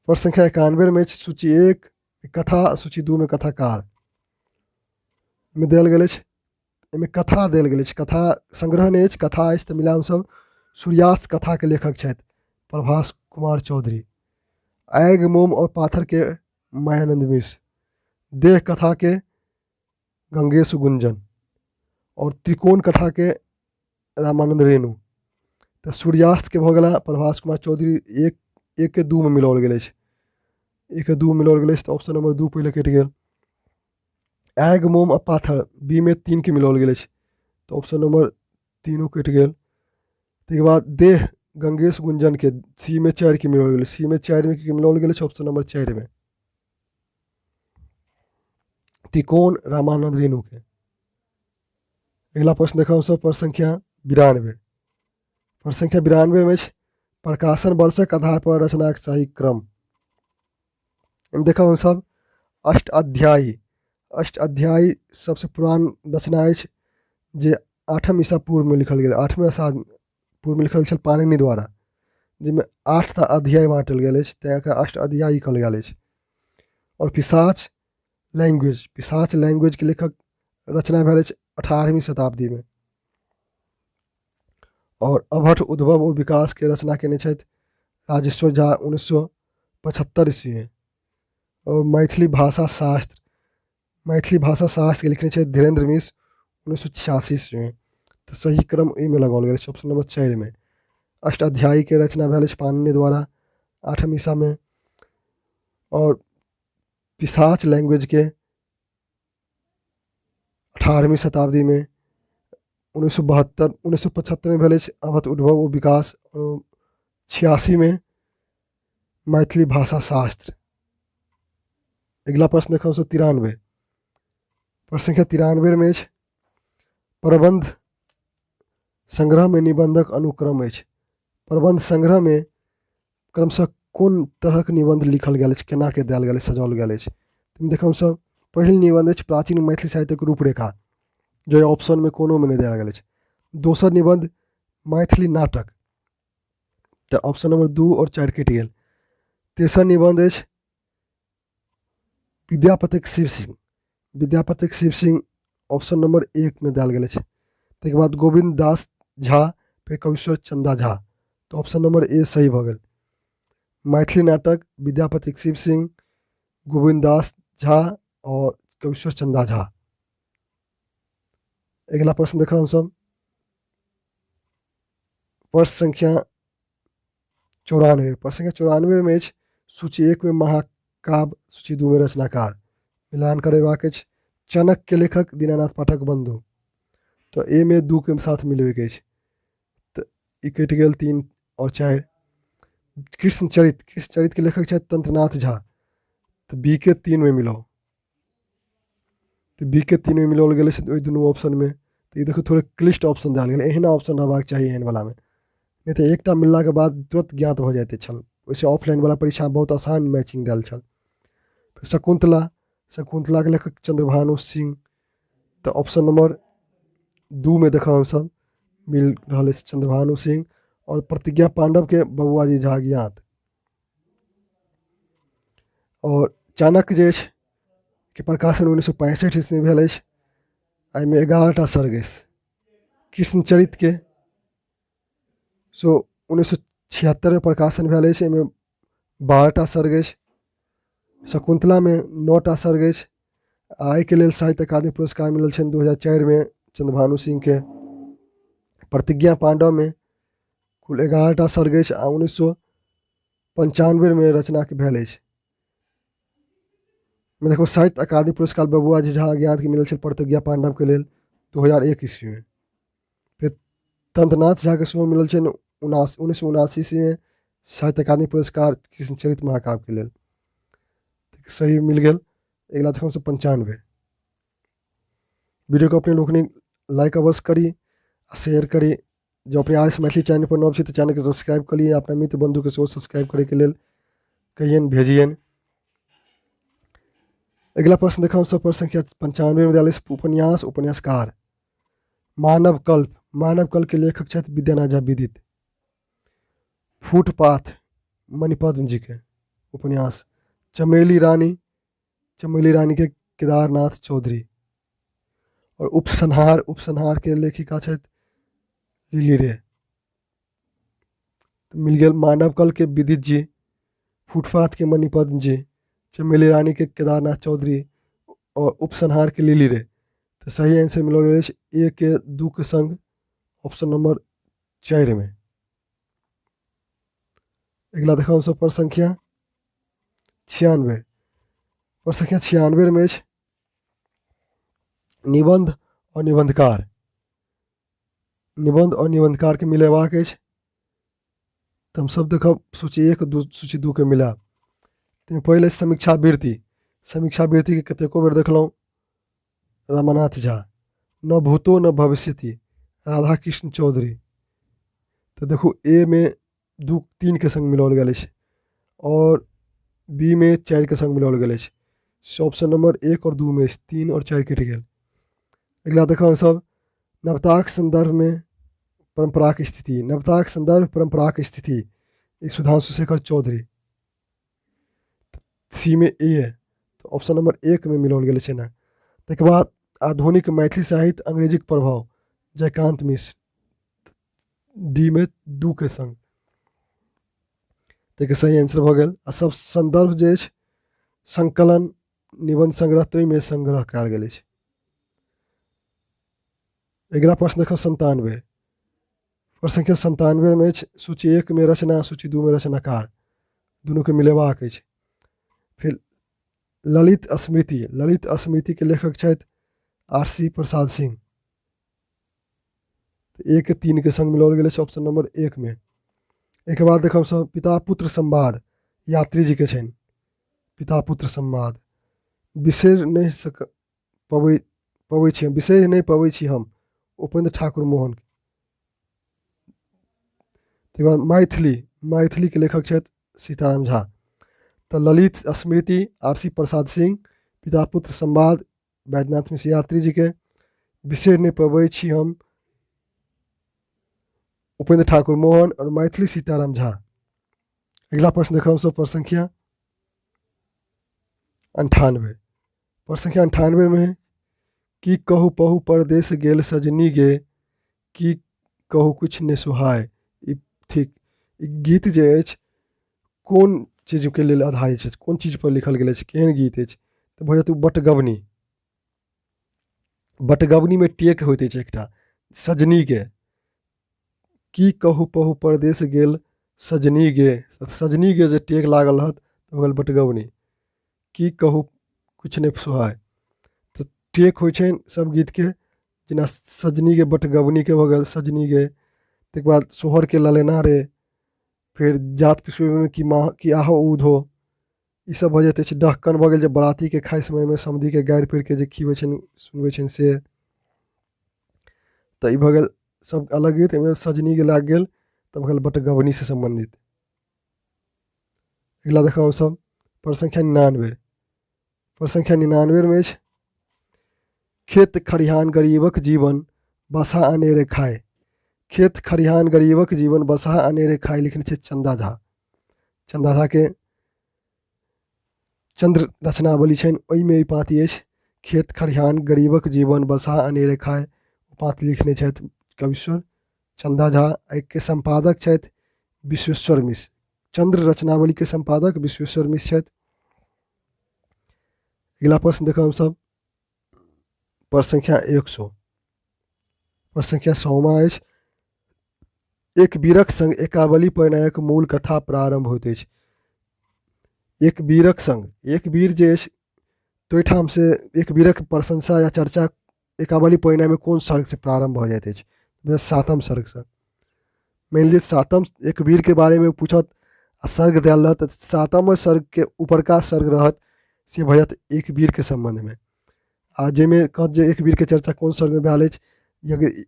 प्रश्न संख्या 91 मे अछि सूची 1 कथा, सूची 2 मे कथाकार मे देल गेल अछि। एहिमे कथा देल गेल अछि, कथा संग्रह नहि अछि, कथा अछि। तऽ मिला हमसभ सूर्यास्त कथाके लेखक छथि प्रभास कुमार चौधरी। आगि मोम और पाथरके मायानंद मिश्र, देह कथाके गंगेश गुंजन और त्रिकोण कथाके रामानंद रेणु। तऽ सूर्यास्तके भऽ गेला प्रभास कुमार चौधरी। एक के 2 मे मिलाओल गेल अछि, 1 के 2 मिलाओल गेल अछि, तऽ ऑप्शन नंबर 2 पहिले कटि गेल। आगि मोम आ पाथर बी मे 3 के मिलाओल गेल अछि, तऽ ऑप्शन नंबर 3 कटि गेल। ताहिके बाद देह गंगेश गुंजन के सी मे 4 के मिलाओल गेल, सी मे 4 मे के मिलाओल गेल अछि ऑप्शन नंबर 4 मे। त्रिकोण रामानंद रेणु के। अगिला प्रश्न देखब हमसभ प्रश्न संख्या 92। प्रश्न संख्या 92 मे अछि प्रकाशन वर्षक आधार पर रचनाक सही क्रम। एहिमे देखब हमसभ अष्ट अध्यायी। अष्ट अध्यायी सबसँ पुरान रचना अछि जे 8म ईसा पूर्वमे लिखल गेल, 8वीं ईसा पूर्वमे लिखल छल पाणिनि द्वारा, जाहिमे 8टा अध्याय बाँटल गेल अछि, तैँ एकरा अष्ट अध्यायी कहल गेल अछि। आओर पिशाच लैंग्वेज, पिशाच लैंग्वेजके लेखक रचना भेल अछि 18वीं शताब्दीमे। आओर अवहट्ठ उद्भव ओ विकासके रचना केने छथि राजेश्वर झा 1975 ईस्वीमे। आओर मैथिली भाषा शास्त्र, मैथिली भाषा शास्त्रके लिखने छथि धीरेन्द्र मिश्र 1986 ईस्वीमे। तऽ सही क्रम एहिमे लगाओल गेल अछि ऑप्शन नंबर 4मे। अष्टाध्यायीके रचना भेल अछि पाणिनि द्वारा 8म ईसामे। आओर पिशाच लैंग्वेजके 18वीं शताब्दीमे 1972 1975मे भेल अछि अवहट्ठ उद्भव ओ विकास, 86मे मैथिली भाषा शास्त्र। अगिला प्रश्न देखब हमसभ 93। प्रश्न संख्या 93मे अछि प्रबंध संग्रहमे निबंधक अनुक्रम अछि। प्रबंध संग्रहमे क्रमशः कोन तरहक निबंध लिखल गेल अछि, केना के देल गेल अछि, सजाओल गेल अछि। देखब हमसभ पहिल निबंध अछि प्राचीन मैथिली साहित्यक रूपरेखा, जे ऑप्शनमे कोनोमे नहि देल गेल अछि। दोसर निबंध मैथिली नाटक, तऽ ऑप्शन नंबर 2 आओर 4 कटि गेल। तेसर निबंध अछि विद्यापतिक शिव सिंह, विद्यापतिक शिव सिंह ऑप्शन नंबर 1 में देल गेल अछि। ताहिके बाद गोविन्द दास झा, फेर कवीश्वर चंदा झा, तऽ ऑप्शन नंबर ए सही भऽ गेल। मैथिली नाटक, विद्यापतिक शिव सिंह, गोविन्द दास झा आओर कवीश्वर चंदा झा। अगिला प्रश्न देखब हमसभ प्रश्न संख्या 94। प्रश्न संख्या 94 में अछि सूची 1 में महाकाव्य, सूची 2 में रचनाकार। मिलान करेबाक अछि। चाणक्य के लेखक दीनानाथ पाठक बंधु, तो ए में 2 के साथ मिलबे के अछि, तो ई कटि गेल 3 और 4। कृष्णचरित, कृष्णचरित के लेखक छथि तंत्रनाथ झा, तो बी के 3 में मिलाउ, तो बी के 3 में मिलाओल गेल अछि ओहि दुनू ऑप्शन में। तऽ ई देखू थोड़े क्लिष्ट ऑप्शन देल गेल, एहना ऑप्शन रहबाक चाही एहन वलामे, नहि तऽ एकटा मिललाके बाद तुरंत ज्ञात भऽ जाइत छल। ओहिसँ ऑफलाइन वला परीक्षा बहुत आसान मैचिंग देल छल। शकुन्तला, शकुन्तलाके लेखक चंद्रभानु सिंह, तऽ ऑप्शन नंबर 2 में देखब हमसभ मिल रहल अछि चंद्रभानु सिंह। आओर प्रतिज्ञा पांडवके बबुआजी झा ज्ञात। आओर चाणक्य जे अछि के प्रकाशन 1965 ईस्वीमे भेल अछि, एहिमे 11टा सर्ग अछि। कृष्णचरितके सो 1976मे प्रकाशन भेल अछि, एहिमे 12टा सर्ग अछि। शकुन्तलामे 9टा सर्ग अछि। आ एहिके लेल साहित्य अकादमी पुरस्कार मिलल छनि 2004मे चंद्रभानु सिंहके। प्रतिज्ञा पांडवमे कुल 11टा सर्ग अछि आ 1995मे रचनाके भेल अछि। देखो साहित्य अकादमी पुरस्कार बबुआ जी झा अज्ञातके मिलल छल प्रतिज्ञा पांडवके लेल 2001 ईस्वीमे। फेर तंत्रनाथ झाके सेहो मिलल छनि 1979 ईस्वीमे साहित्य अकादमी पुरस्कार कृष्णचरित महाकाव्यके लेल। सही मिल गेल। अगिला देखब हमसभ 95। वीडियो को अपने लोकनि लाइक अवश्य करी आ शेयर करी। जो अपने आर एस मैथिली चैनल पर नव छी तऽ चैनलके सब्सक्राइब कऽ लिअ, अपना मित्र बंधुके सेहो सब्सक्राइब करैके लेल कहियनि भेजियनि। अगिला प्रश्न देखब हमसभ प्रश्न संख्या 95 में देल अछि उपन्यास उपन्यासकार। मानव कल्प, मानव कल्प के लेखक छथि विद्यानाथ झा विदित। फुटपाथ मणिपद्म जी के उपन्यास। चमेली रानी, चमेली रानी के केदारनाथ चौधरी। और उपसंहार, उपसंहार के लेखिका छथि लिली रे। तो मिल गेल मानव कल के विदित जी, फुटपाथ के मणिपद्म जी, चमेली रानी के केदारनाथ चौधरी और उपसंहार के लिली रे। तो सही आंसर मिलल अछि ए के 2 के संग ऑप्शन नंबर 4 में। अगिला देखब हमसभ प्रश्न संख्या 96। प्रश्न संख्या 96 में अछि निबंध और निबंधकार। निबंध और निबंधकार के मिलेबाक अछि तऽ हमसभ देखब सूची 1 2 सूची 2 के मिलायब। ताहिमे पहिले समीक्षा वृत्ति, समीक्षा वृत्तिके कतेको बेर देखलहुँ रमानाथ झा। न भूतो न भविष्यति, राधाकृष्ण चौधरी। तऽ देखू ए मे 2 3 के संग मिलाओल गेल अछि आओर बी मे 4 के संग मिलाओल गेल अछि। ऑप्शन नंबर 1 और 2 में अछि, 3 और 4 कटि गेल। अगिला देखब सब नवताक संदर्भ में परंपराक स्थिति। नवताक संदर्भ परंपराक स्थिति, ई सुधांशु शेखर चौधरी। सी में ए है, तो ऑप्शन नंबर 1 में मिलाओल गेल छै ना। तकर बाद आधुनिक मैथिली साहित्य अंग्रेजीक प्रभाव, जयकांत मिश्र, डी में 2 के संग। ताहिके सही आंसर भऽ गेल। आ सब संदर्भ जे अछि संकलन निबंध संग्रह ताहिमे संग्रह कयल गेल अछि। अगिला प्रश्न देखब 97। प्रश्न संख्या 97 में अछि सूची 1 में रचना, सूची 2 में रचनाकार, दुनूके मिलेबाक अछि। फिर ललित स्मृति, ललित स्मृति के लेखक छथि आर सी प्रसाद सिंह। 1 3 के संग मिलाओल गेल अछि ऑप्शन नंबर 1 में। एहिके बाद देखब सब पिता पुत्र संवाद, यात्री जी के छनि पिता पुत्र संवाद। बिसरि नहि सक पबै पबै छी हम, बिसरि नहि पबै छी हम, उपेंद्र ठाकुर मोहन। तकर बाद मैथिली, मैथिली के लेखक छथि सीताराम झा। तऽ ललित स्मृति आर सी प्रसाद सिंह, पिता पुत्र संवाद बैद्यनाथ मिश्र यात्री जी के, बिसरि नहि पबै छी हम उपेंद्र ठाकुर मोहन और मैथिली सीताराम झा। अगिला प्रश्न देखब हमसब प्रश्न संख्या 98। प्रश्न संख्या 98 में की कहू पहु परदेश गेल सजनी गे, की कहू कुछ ने सुहाय। ई थिक ई गीत जे अछि कोन चीजके लेल आधारित अछि, कोन चीज पर लिखल गेल अछि, केहन गीत अछि? तऽ भऽ जायत बटगबनी। बटगबनीमे टेक होइत अछि एकटा सजनी गे, की कहू पहु परदेश गेल सजनी गे, सजनी गे जे टेक लागल रहत तऽ भऽ गेल बटगबनी। की कहू किछु नहि सोहाय, तऽ टेक होइ छनि सब गीतके, जेना सजनी गे बटगबनीके भऽ गेल सजनी गे, ताहिके बाद सोहरके ललेना रे, फेर जात पिसबैमे की माँ की आहो ऊधो, ई सब भऽ जाइत अछि। डहकन भऽ गेल जे बरातीके खाइ समयमे समधिके गारि पढ़िके जे खिबै छनि सुनबै छनि से। तऽ ई भऽ गेल सब अलग गीत। एहिमे सजनी गे लागि गेल तऽ भऽ गेल बटगबनीसँ सम्बन्धित। अगिला देखब हमसब प्रश्न संख्या 99। प्रश्न संख्या 99 मे अछि खेत खरिहान गरीबक जीवन बसहा अनेरे खाय। खेत खरिहान गरीबक जीवन बसहा अनेरे खाय लिखने छै चंदा झा। चंदा झा के चंद्र रचनावली छनि, ओहिमे ई पाँति अछि खेत खरिहान गरीबक जीवन बसहा अनेरे खाय। पाँति लिखने छथि कविश्वर चंदा झा। एहिके सम्पादक छथि विश्वेश्वर मिश्र। चंद्र रचनावली के सम्पादक विश्वेश्वर मिश्र छथि। अगिला प्रश्न देखब हमसब प्रश्न संख्या 100। प्रश्न संख्या 100 अछि एक वीरक संग एकावली परिणयक मूल कथा प्रारंभ होइत अछि। एक वीरक संग, एक वीर जे अछि ओहिठाम से एक वीरक प्रशंसा या चर्चा एकावली परिणयमे कोन सर्गसँ प्रारंभ भऽ जाइत अछि? सातम सर्गसँ। मानि लिअ सातम एक वीरके बारेमे पूछत आ सर्ग देल रहत तऽ सातम सर्गके ऊपरका सर्ग रहत से भऽ जायत एक वीरके सम्बन्धमे। आ जाहिमे कहत जे एक वीरके चर्चा कोन सर्गमे भेल अछि, यदि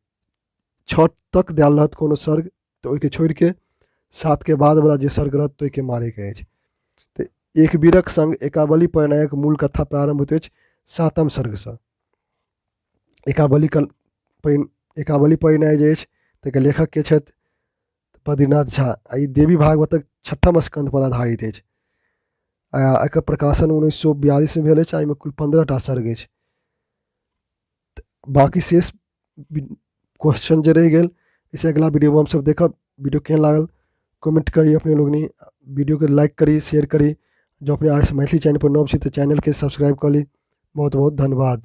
6 तक देल रहत कोनो सर्ग तऽ ओहिके छोड़िके 7 के बाद वला जे सर्ग रहत ताहिके मारैके अछि। तऽ एक वीरक संग एकावली परिणयक मूल कथा प्रारंभ होइत अछि सातम सर्गसँ। एकावली एकावली परिणय जे अछि ताहिके लेखक के छथि? बद्रीनाथ झा। आ ई देवी भागवतक 6ठम स्कंध पर आधारित अछि। आ एकर प्रकाशन 1942 मे भेल अछि आ एहिमे कुल 15 टा सर्ग अछि। बाँकी शेष क्वेश्चन जे रहि गेल इसे अगला वीडियोमे हमसब देखब। वीडियो केहन लागल कमेंट करी अपने लोगनी, वीडियोके लाइक करी, शेयर करी। जँ अपने आर एस मैथिली चैनल पर नव छी तऽ चैनलके सब्सक्राइब कऽ ली। बहुत बहुत धन्यवाद।